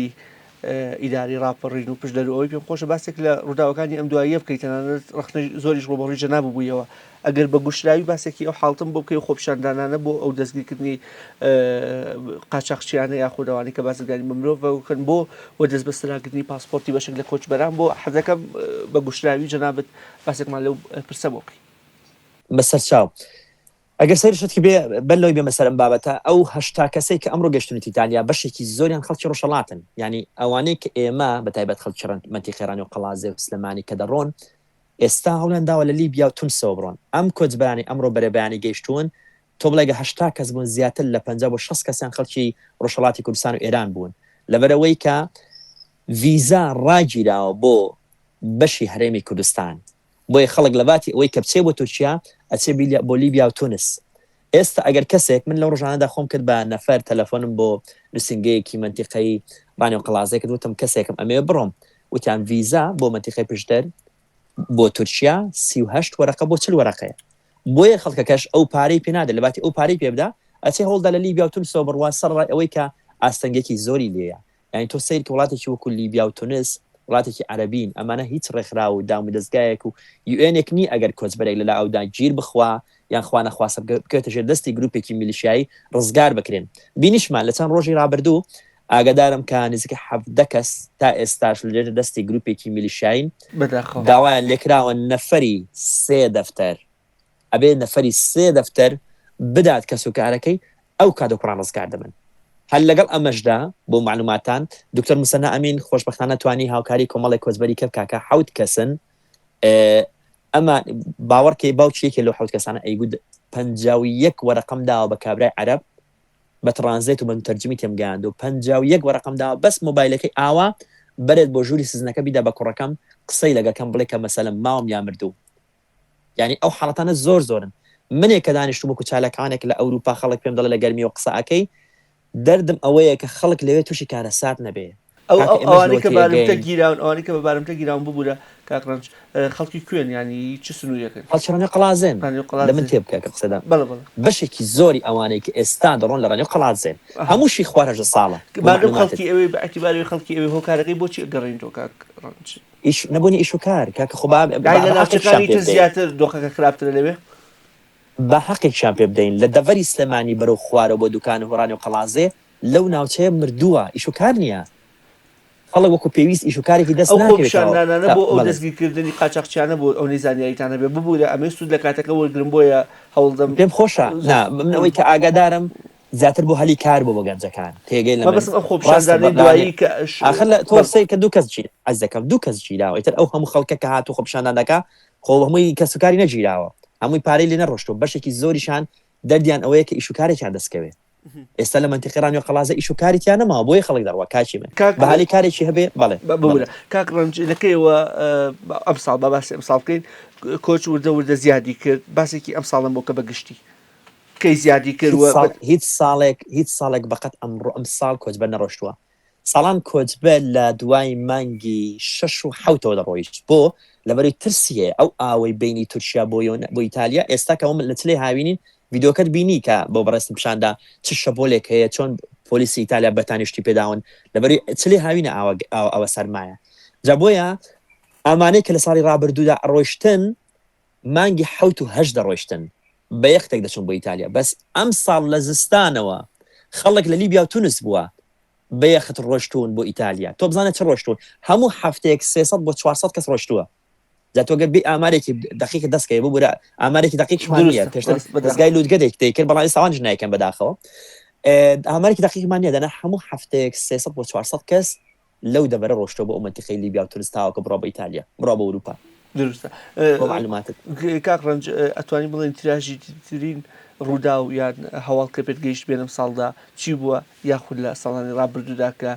ئیدارەی ڕاپەڕین و پشدەر و ئەوەی پێم خۆشە باسێک لە ڕووداوەکانی ئەم دواییە بکەیت تەنانەت ڕەخنەی زۆریش ڕووبەڕووی جەنابت بوویەوە ئەگەر بە گوشراوی باسێکی ئەو حاڵتم بۆ بکەی و خۆپیشاندانانە بۆ ئەو دەستگیرکردنی قاچاخچیانە یاخود ئەوانەی کە بازرگانی بە مرۆڤەوە بۆ و دەست بەسەراگرتنی پاسپۆرتی بەشێک لە کۆچبەران بۆ حەزەکەم بە گوشراوی جەنابت باسێکمان لەو پرسە بۆ بکەی. بەسەرچاو. ئەگەر سەیرشت کردبێ بەر لەوەی بێمە سەر ئەم بابەتە، ئەو 80 کەسەی کە ئەمڕۆ گەیشتوونەتە ئیتالیا بەشێکی زۆریان خەڵکی ڕۆژهەڵاتن، یانی ئەوانەی کە ئێمە بە تایبەت خەڵکی مەنتیقەی ڕانیە و قەڵادزێ و سلێمانی کە دەڕۆن ئێستا هەوڵیان داوە لە لیبیا و تونسەوە بڕۆن. ئەم کۆچبەرانەی ئەمڕۆ بەرەبەیانی گەیشتوون تۆ بڵێ گە 80 کەس بوون زیاتر لە 50 بۆ 60 کەسیان خەڵکی ڕۆژهەڵاتی کوردستان و ئێران بوون لەبەرئەوەی کە ڤیزا ڕاگیراوە بۆ بەشی هەرێمی کوردستان. بۆیە خەڵک لەباتی ئەوەی کە بچێ بۆ تورکیا ئەچێ بۆ لیبیا و تونس. ئێستا ئەگەر کەسێک، من لەو ڕۆژانەدا خۆم کرد بە نەفەر تەلەفۆنم بۆ نوسینگەیەکی مەنتیقەی ڕانیە و قەڵادزێ کرد وتم کەسێکم ئەمەوێ بڕۆم وتیان ڤیزا بۆ مەنتیقەی پشدەر بۆ تورکیا 38 وەرەقە بۆ 40 وەرەقەیە بۆیە خەڵکەکەش ئەو پارەی پێ نادە لەباتی ئەو پارەی پێ بدا ئەچێ هەوڵدا لە لیبیا و تونسەوە بڕوا سەرەڕای ئەوەی کە ئاستەنگێکی زۆری لێیە یانی تۆ سەیر کە وڵاتێکی وەکو لیبیا و تونس وڵاتێکی عەرەبین ئەمانە هیچ ڕێکخراو و دام و دەزگایەک و UN ێک نیە ئەگەر کۆچبەرێک لەلا ئەودا گیر بخوا یان خوا نەخواستە بکەوێتە ژێر دەستی گروپێکی میلیشیایی ڕزگار بکرێن بینیشمان لە چەند ڕۆژی ڕابردوو. ئاگادارم کە نزیکەی 17 کەس تا ئێستاش لە ژێر دەستی گروپێکی میلیشیاین بەداخەوە. داوایان لێکراوە نەفەری سێ دەفتەر ئەبێ نەفەری سێ دەفتەر بدات کەسوکارەکەی ئەو کات کوڕان ڕزگار دەبن. هەر لەگەڵ ئەمەشدا بۆ مەعلوماتتان دکتۆر موسەنا ئەمین خۆشبەختانە توانی هاوکاری کۆمەڵێک کۆچبەری کە بکا کە حەوت کەسن ئەمە باوەڕکەی باوکی یەکێ لەو حەوت کەسانە ئەیگوت 51 وەرەقەم داوە بە کابرای عەرەب بە تڕانزێت و بە متەرجمی تێم گەیاندووە 51 وەرەقەم داوە بەس مۆبایلەکەی ئاوا بەرێت بۆ ژووری سزنەکە بیدا بە کوڕەکەم قسەی لەگەڵ کەم بڵێ کە مەسەلەن ماوم یا مردووم یانی ئەو حاڵەتانە زۆر زۆرن منێک کە دانیشتوم وەکو چالاکانێک لە ئەوروپا خەڵک پێم دەڵێ لە گەرمیەوە قسە ئەکەی دەردم ئەوەیە کە خەڵک لەوێ تووشی کارەسات نەبێ ئەو کاکە ئێمەش ئەوانەی لەوە کە بارمتە تێگەین گیراون ئەوانەی کە بە بارمتە گیراون ببورە کاک ڕەنج خەڵکی کوێن یانی چ سنوورێکن؟ خەڵکی ڕانیە و قەڵادزێن ڕانیە و لە من قەڵادزێ تێبگە کە قسەدەم بەڵێ بەڵێ. بەشێکی زۆری ئەوانەی کە ئێستا دەڕۆن لە ڕانیە و قەڵادزێن ئەها هەمووشی خوار 18 ساڵە بۆ مادەم مەعلوماتت. خەڵکی ئەوێ بە ئیعتیباری ئەوەی خەڵکی ئەوێ هۆکارەکەی بۆچی ئەگەڕێنیتەوە کاک ڕەنج؟ ئیش نەبوونی ئیش و کار کاکە خۆ با یانی با لە بە حەقێکیشان ناوچەکانی پێ تر بدەین. زیاتر دۆخەکە خراپترە لەوێ؟ با حەقێکیان پێ بدەین لە دەڤەری سلێمانی بەرەو خوارەوە بۆ دوکان و هۆرانی و قەڵازێ لەو ناوچەیە مردووە ئیش و کار نییە خەڵک وەکو پێویست ئیش و کارێکی دەست ئەو ناکەوێت کە خۆپیشاندانانە کە بۆ ئەو بەڵێ. دەستگیرکردنی قاچاخچیانە بوو ئەونەی زانیاریتان هەبێ ببورە ئەمەوێ سوود لە کاتەکە وەرگرم بۆیە هەوڵدەم پێم خۆشە زۆر نا من ئەوەی کە ئاگادارم زیاتر بۆ هەلی کار بوو بۆ گەنجەکان تێگەی لە من مەبەستم ئەم ڕاستە خۆپیشاندانەی لەوانەیە دوایی کە ش ئاخر لە تۆ بەڵێ. سەیر کە دوو کەس گیر عەزیزەکەم دوو کەس گیراوە ئیتر ئەو هەموو خەڵکە کە هاتوو خۆپیشاندان دەکا خۆ هەمووی کەسوکاری نەگیراوە هەمووی پارەی لێ نەڕۆشتووە بەشێکی زۆریشان دەردیان ئەوەیە کە ئیش و کارێکیان دەست کەوێ ئێستا لە مەنتیقی ڕانیە قەڵازە ئیش و کاری تیا نەماوە بۆیە خەڵک دەڕوا کاکی من کاک بە هەلی کارێکی هەبێ بەڵێ بەڵێ ببورە کاک ڕەنج لە کەیەوە ئەمساڵ با باسی ئەمساڵ بکەین کۆچ وردە وردە زیادی کرد باسێکی ئەمساڵم بۆ کە بە گشتی کەی زیادی کرد هیچ و ساڵ هیچ ساڵێک هیچ ساڵێک بەقەت ئەمڕۆ ئەمساڵ کۆچبەر نەڕۆشتووە ساڵان کۆچبەر لە دوای مانگی شەش و حەوتەوە دەڕۆیشت بۆ؟ لەبەرەی ترسی هەیە ئەو ئاوەی بەینی تورکیا بۆ یۆن بۆ ئیتالیا ئێستا کە ئەوە لە چلەی هاوینین ڤیدیۆکەت بینی کە بۆ بەڕێزتم پیشان دا چ شەپۆلێک هەیە چۆن پۆلیسی ئیتالیا بەتانی شتی پێداون لەبەری چلەی هاوینە ئاوە ئەوە سەرمایە جا بۆیە ئامانەی کە لە ساڵی ڕابردوودا ڕۆیشتن مانگی حەوت و هەشت دەڕۆیشتن بە یەختێک دەچوون بۆ ئیتالیا بەس ئەمساڵ لە زستانەوە خەڵک لە لیبیا و تونس بووە بە یەخت ڕۆشتوون بۆ ئیتالیا تۆ بزانە چ ڕۆشتوون هەموو هەفتەیەک 300 بۆ 400 کەس ڕۆشتووە جا تۆ گەر بێی ئامارێکی دەقیقت دەست کەوێ ببورە ئامارێکی دەقیقیشمان نییە دروستە پێشتر ڕاست بەداخەوە دەزگای لوتگە دەیک دەیکرد بەڵام ئێستا ئەوانیش نایکەن بەداخەوە ئامارێکی دەقیقمان نییە دەنا هەموو هەفتەیەک 300 بۆ 400 کەس لەو دەڤەرە ڕۆشتوە بۆ ئەو مەنتیقەی لیبیا و تونس تاوەکو بڕوا بۆ ئیتالیا بڕوا بۆ ئەوروپا. دروستە بۆ معلوماتت. کاک ڕەنج ئەتوانین بڵێین تراژیدیترین ڕووداو یان هەواڵ کە پێت گەیشت بێ لەم ساڵدا چی بووە یاخود لە ساڵانی ڕابردوودا کە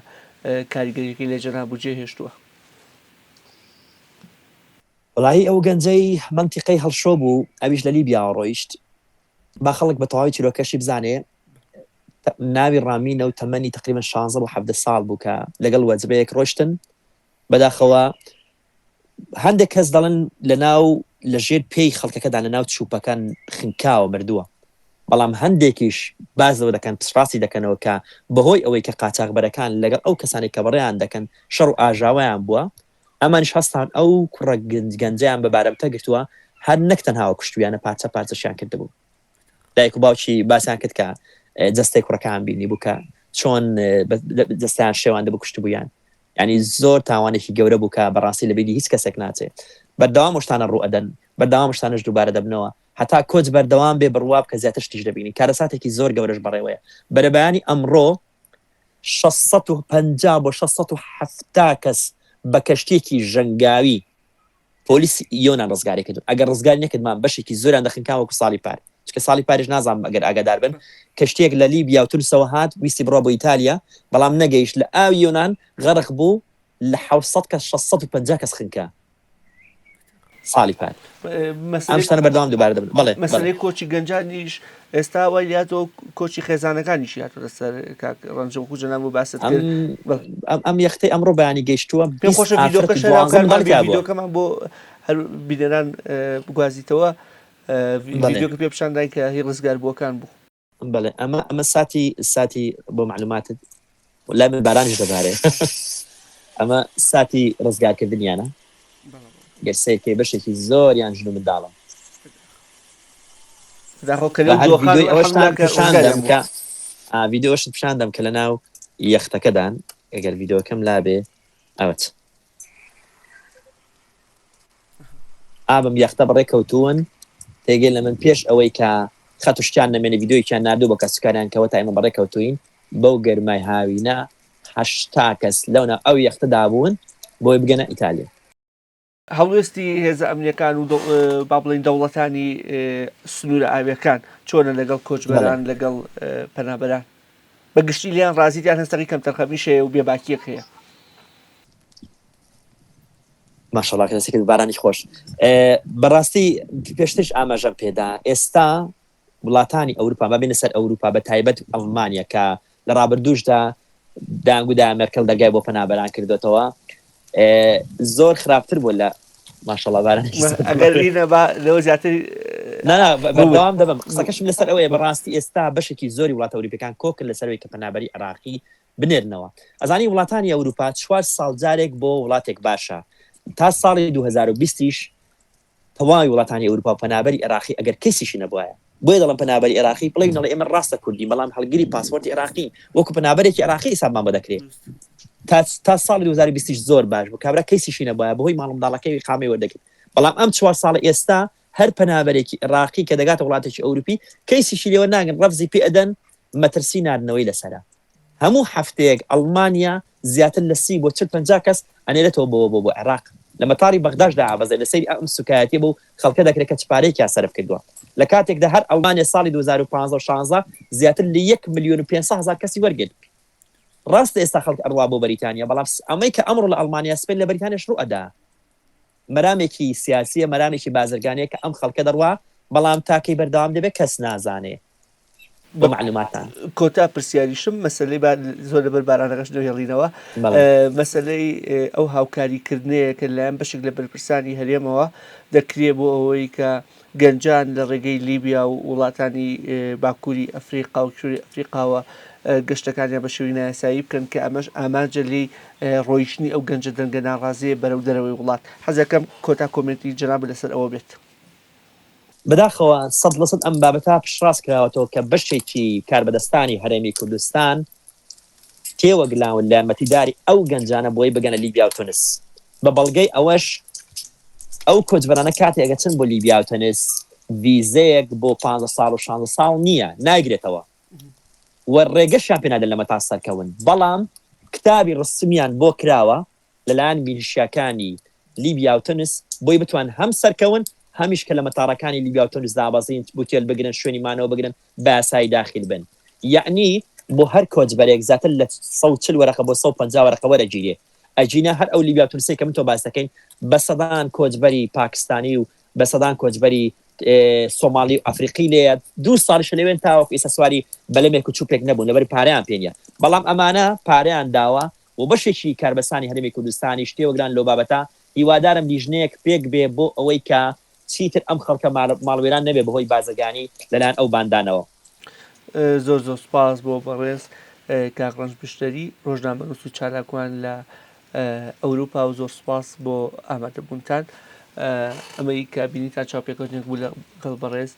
کاریگەریەکەی لە جەناب و جێ هێشتووە؟ وەڵایی ئەو گەنجەی مەنتیقەی هەڵشۆ بوو ئەویش لە لیبیاوە ڕۆیشت با خەڵک بە تەواوی چیرۆکەشی بزانێ ناوی ڕامینە و تەمەنی تقریبا 16 بۆ 17 ساڵ بوو کە لەگەڵ وەجبەیەک ڕۆشتن بەداخەوە هەندێک کەس دەڵێن لە ناو لە ژێر پێی خەڵکەکەدا لە ناو چوپەکان خنکاوە مردووە بەڵام هەندێکیش باز لەوە دەکەن پشتڕاستی دەکەنەوە کە بەهۆی ئەوەی کە قاچاخبەرەکان لەگەڵ ئەو کەسانی کە بەڕێیان دەکەن شەڕ و ئاژاوەیان بووە ئەمانیش هەستان ئەو کوڕە گەنجەیان بە بارمتە گرتووە هەر نەک تەنها کوشتویانە پارچە پارچەشیان کردبوو دایک و باوکی باسیان کرد کە جەستەی کوڕەکان بینی بوو کە چۆن جەستەیان شێواندە بوو کوشتبوویان یعنی زۆر تاوانێکی گەورە بوو کە بەڕاستی لە بیری هیچ کەسێک ناچێ بەردەوام شتانە ڕوو ئەدەن بەردەوام شتانەش دووبارە دەبنەوە هەتا کۆچ بەردەوام بێ بڕوا بکە زیاتر شتیش دەبینین کارەساتێکی زۆر گەورەش بەڕێوەیە بەرەبەیانی ئەمڕۆ 650 بۆ 670 کەس بە کەشتیەکی ژەنگاوی پۆلیسی یۆنان ڕزگاری کردون ئەگەر ڕزگاری نەکردمان بەشێکی زۆریان دەخنکان وەکو ساڵی پار چونکە ساڵی پاریش نازانم ئەگەر ئاگادار بن کەشتیەک لە لیبیا و تونسەوە هات ویستی بڕوا بۆ ئیتالیا بەڵام نەگەیشت لە ئاوی یۆنان غەرق بوو لە 600 کەس 650 کەس خنکا ساڵی پار ئەم شتانە بەردەوام دووبارە دەبن بەڵێ مەسەلەی کۆچی گەنجانیش ئێستا وای لاتەوە کۆچی خێزانەکانیش هاتووەتە سەر کاک ڕەنج وەکو جەناب و باست کرد ئەم یەختەی ئەمڕۆ بەیانی گەیشتووە پێم خۆشە ڤیدیۆکە شەراوکارمان ڤیدیۆکەمان بۆ هەر بینەران بگوازیتەوە ڤیدیۆکە پێ پیشانداین کە هی ڕزگاربووەکان بوو. بەڵێ ئەمە ئەمە ساتی ساتی بۆ معلوماتت لای من بارانیش دەبارێ ئەمە ساتی ڕزگارکردنیانە گەر سەیرکەی بەشێکی زۆریان ژن و منداڵن داخۆ کە لەو هەر دۆخان ڤیدیۆی ئەوەشتان الحمدلله کە پیشان ڕزگاریان دەم بووە کە ئا ڤیدیۆ ئەوەشت پیشان دەم کە لەناو. یەختەکەدان ئەگەر ڤیدۆکەم لابێ ئەوەت ئابم یەختە بەڕێ کەوتوون تێگەی لە من پێش ئەوەی کە خەت و شتیان نەمێنێ ڤیدۆیەکیان ناردوو بۆ کەسوکاریان کەوە تا ئێمە بەڕێ کەوتوین بەو گەرمای هاوینە 80 کەس لەونا ئەو یەختەدا بوون بۆی بگەنە ئیتالیا. هەڵوێستی هێزە ئەمنیەکان و با بڵێین دەوڵەتانی سنوورە ئاویەکان چۆنە لەگەڵ کۆچبەران لەگەڵ پەنابەران بە گشتی لیان ڕازیت یان هەستەقی کەمتەرخەمیش هەیە و بێباکیەک هەیە؟ ماشەڵا کە دەستی کرد بارانی خۆش بەڕاستی پێشترش ئاماژەم پێدا ئێستا وڵاتانی ئەوروپا با بێنە سەر ئەوروپا بە تایبەت ئەڵمانیا کە لە ڕابردووشدا دانگودا مێرکل دەرگای بۆ پەنابەران کردوێتەوە زۆر خراپتر بوو لە ماشەڵا باران ئەگەر با لەوە زیاتر بەردەوام دەبم قسەکەشم لەسەر ئەوەیە بەڕاستی ئێستا بەشێکی زۆری وڵاتە ئەوروپیەکان کۆکن لەسەرەوەی کە پەنابەری عێراقی بنێرنەوە ئەزانی وڵاتانی ئەوروپا چوار ساڵ جارێک بۆ وڵاتێک باشە تا ساڵی 2020 یش تەواوی وڵاتانی ئەوروپا و پەنابەری عێراقی ئەگەر کەیسیشی نەبوایە بۆیە دەڵێم پەنابەری عێراقی بڵێین نەڵێ ئێمە ڕاستە کوردین بەڵام هەڵگری پاسپۆرتی عێراقین وەکو پەنابەرێکی عێراقی حیسابمان بۆ دەکرێ تا تا ساڵی 2020 یش زۆر باش بوو کابرا کەیسیشی نەبوایە بەهۆی ماڵ منداڵەکەی ئیقامەی وەردەگرت بەڵام ئەم چوار ساڵە ئێستا هەر پەنابەرێکی عێراقی کە دەگاتە وڵاتێکی ئەوروپی کەیسیشی لێوە ناگەن ڕەفزی پێ ئەدەن مەترسی ناردنەوەی لەسەرە هەموو هەفتەیەک ئەڵمانیا زیاتر لە 30 بۆ 40 50 کەس ئەنێرێتەوە بۆ بۆ بۆ عێراق لە مەتاری بەغداشدا ئابەزێ لە سەیری ئەم سوکایەتیە بەو خەڵکە دەکرێت کە چ پارەیەکیان سەرف کردووە لە کاتێکدا هەر ئەڵمانیا ساڵی 2015 و 16 زیاتر لە 1 ملیۆن و 500 هەزار کەسی وەرگرت ڕاستە ئێستا خەڵک ئەڕوا بۆ بەریتانیا بەڵام ئەمەی کە ئەمڕۆ لە ئەڵمانیا سپەین لە بەریتانیاش ڕوو ئەدا مەرامێکی سیاسیە مەرامێکی بازرگانیە کە ئەم خەڵکە دەڕوا بەڵام تا کەی بەردەوام دەبێت کەس نازانێ بۆ معلوماتتان. کۆتا پرسیاریشم مەسەلەی با زۆر لەبەر بارانەکەش نەهێڵینەوە مەسەلەی ئەو هاوکاری کردنەیە کە لەلایەن بەشێک لە بەرپرسانی هەرێمەوە دەکرێ بۆ ئەوەی کە گەنجان لە ڕێگەی لیبیا و وڵاتانی باکووری ئەفریقا و کیشوەری ئەفریقاوە گەشتەکانیان بە شێوەی نایاسایی بکەن کە ئەمەش ئامانجە لێی ڕۆیشتنی ئەو گەنجە دەنگە ناڕازییە بەرەو دەرەوەی وڵات. حەزەکەم کۆتا کۆمێنتی جەنابت لەسەر ئەوە بێت. بەداخەوە 100% ئەم بابەتە پشتڕاست کراوەتەوە کە بەشێکی کاربەدەستانی هەرێمی کوردستان تێوەگلاون لە یارمەتیداری ئەو گەنجانە بۆی بگەنە لیبیا و تونس بە بەڵگەی ئەوەش ئەو کۆچبەرانە کاتێک ئەچن بۆ لیبیا و تونس ڤیزەیەک بۆ 15 ساڵ و 16 ساڵ نییە نایگرێتەوە و ڕێگەشیان پێ نادەن لە مەتاس سەرکەون بەڵام کتابی ڕسمیان بۆ کراوە لەلایەن میلیشیاکانی لیبیا و تونس بۆی بتوان هەم سەرکەون هەمیش کە لە مەتاڕەکانی لیبیا و تونس دابەزین ئوتێل بگرن شوێنی مانەوە بگرن بە یاسایی داخیل بن یەعنی بۆ هەر کۆچبەرێک زیاتر لە 140 وەرەقە بۆ 150 وەرەقە وەرەگیرێ ئەگینا هەر ئەو لیبیا و تونسەی کە من تۆ باس دەکەین بە سەدان کۆچبەری پاکستانی و بە سەدان کۆچبەری سۆماڵی و ئەفریقی لێیە دوو ساڵیشە لەوێن تاوەکو ئیستا سواری بەلەمێک و چوپێک نەبوون لەبەر پارەیان پێ نییە بەڵام ئەمانە پارەیان داوە و بەشێکی کاربەسانی هەرێمی کوردستانیش تێوەگلان لەو بابەتە هیوادارم لیژنەیەک پێک بێ بۆ ئەوەی کە چیتر ئەم خەڵکە ماڵوێران نەبێ بەهۆی بازرگانی لەلایەن ئەو باندانەوە. زۆر زۆر سوپاس بۆ بەڕێز کاک ڕەنج پشتەری ڕۆژنامەنووس و چالاکوان لە ئەوروپا و زۆر سوپاس بۆ ئامادەبوونتان. ئەمەی کە بینیتان چاوپێکەوتنێک بوو لەگەڵ بەڕێز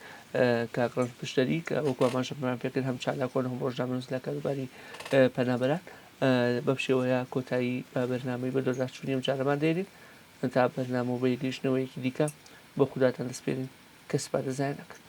کاک ڕەنج پشتەری کە وەکو ئاماژەمان پێکرد هەم چالاکوان و هەم ڕۆژنامەنووس لە کاروباری پەنابەران. بەم شێوەیە کۆتایی بە بەرنامەی بەدواداچوونی ئەم جارەمان دێنین. تا بەرنامە و بەیەکگەیشتنەوەیەکی دیکە بۆ خوداتان دەسپێرین کە سپادە زایە نەکرد.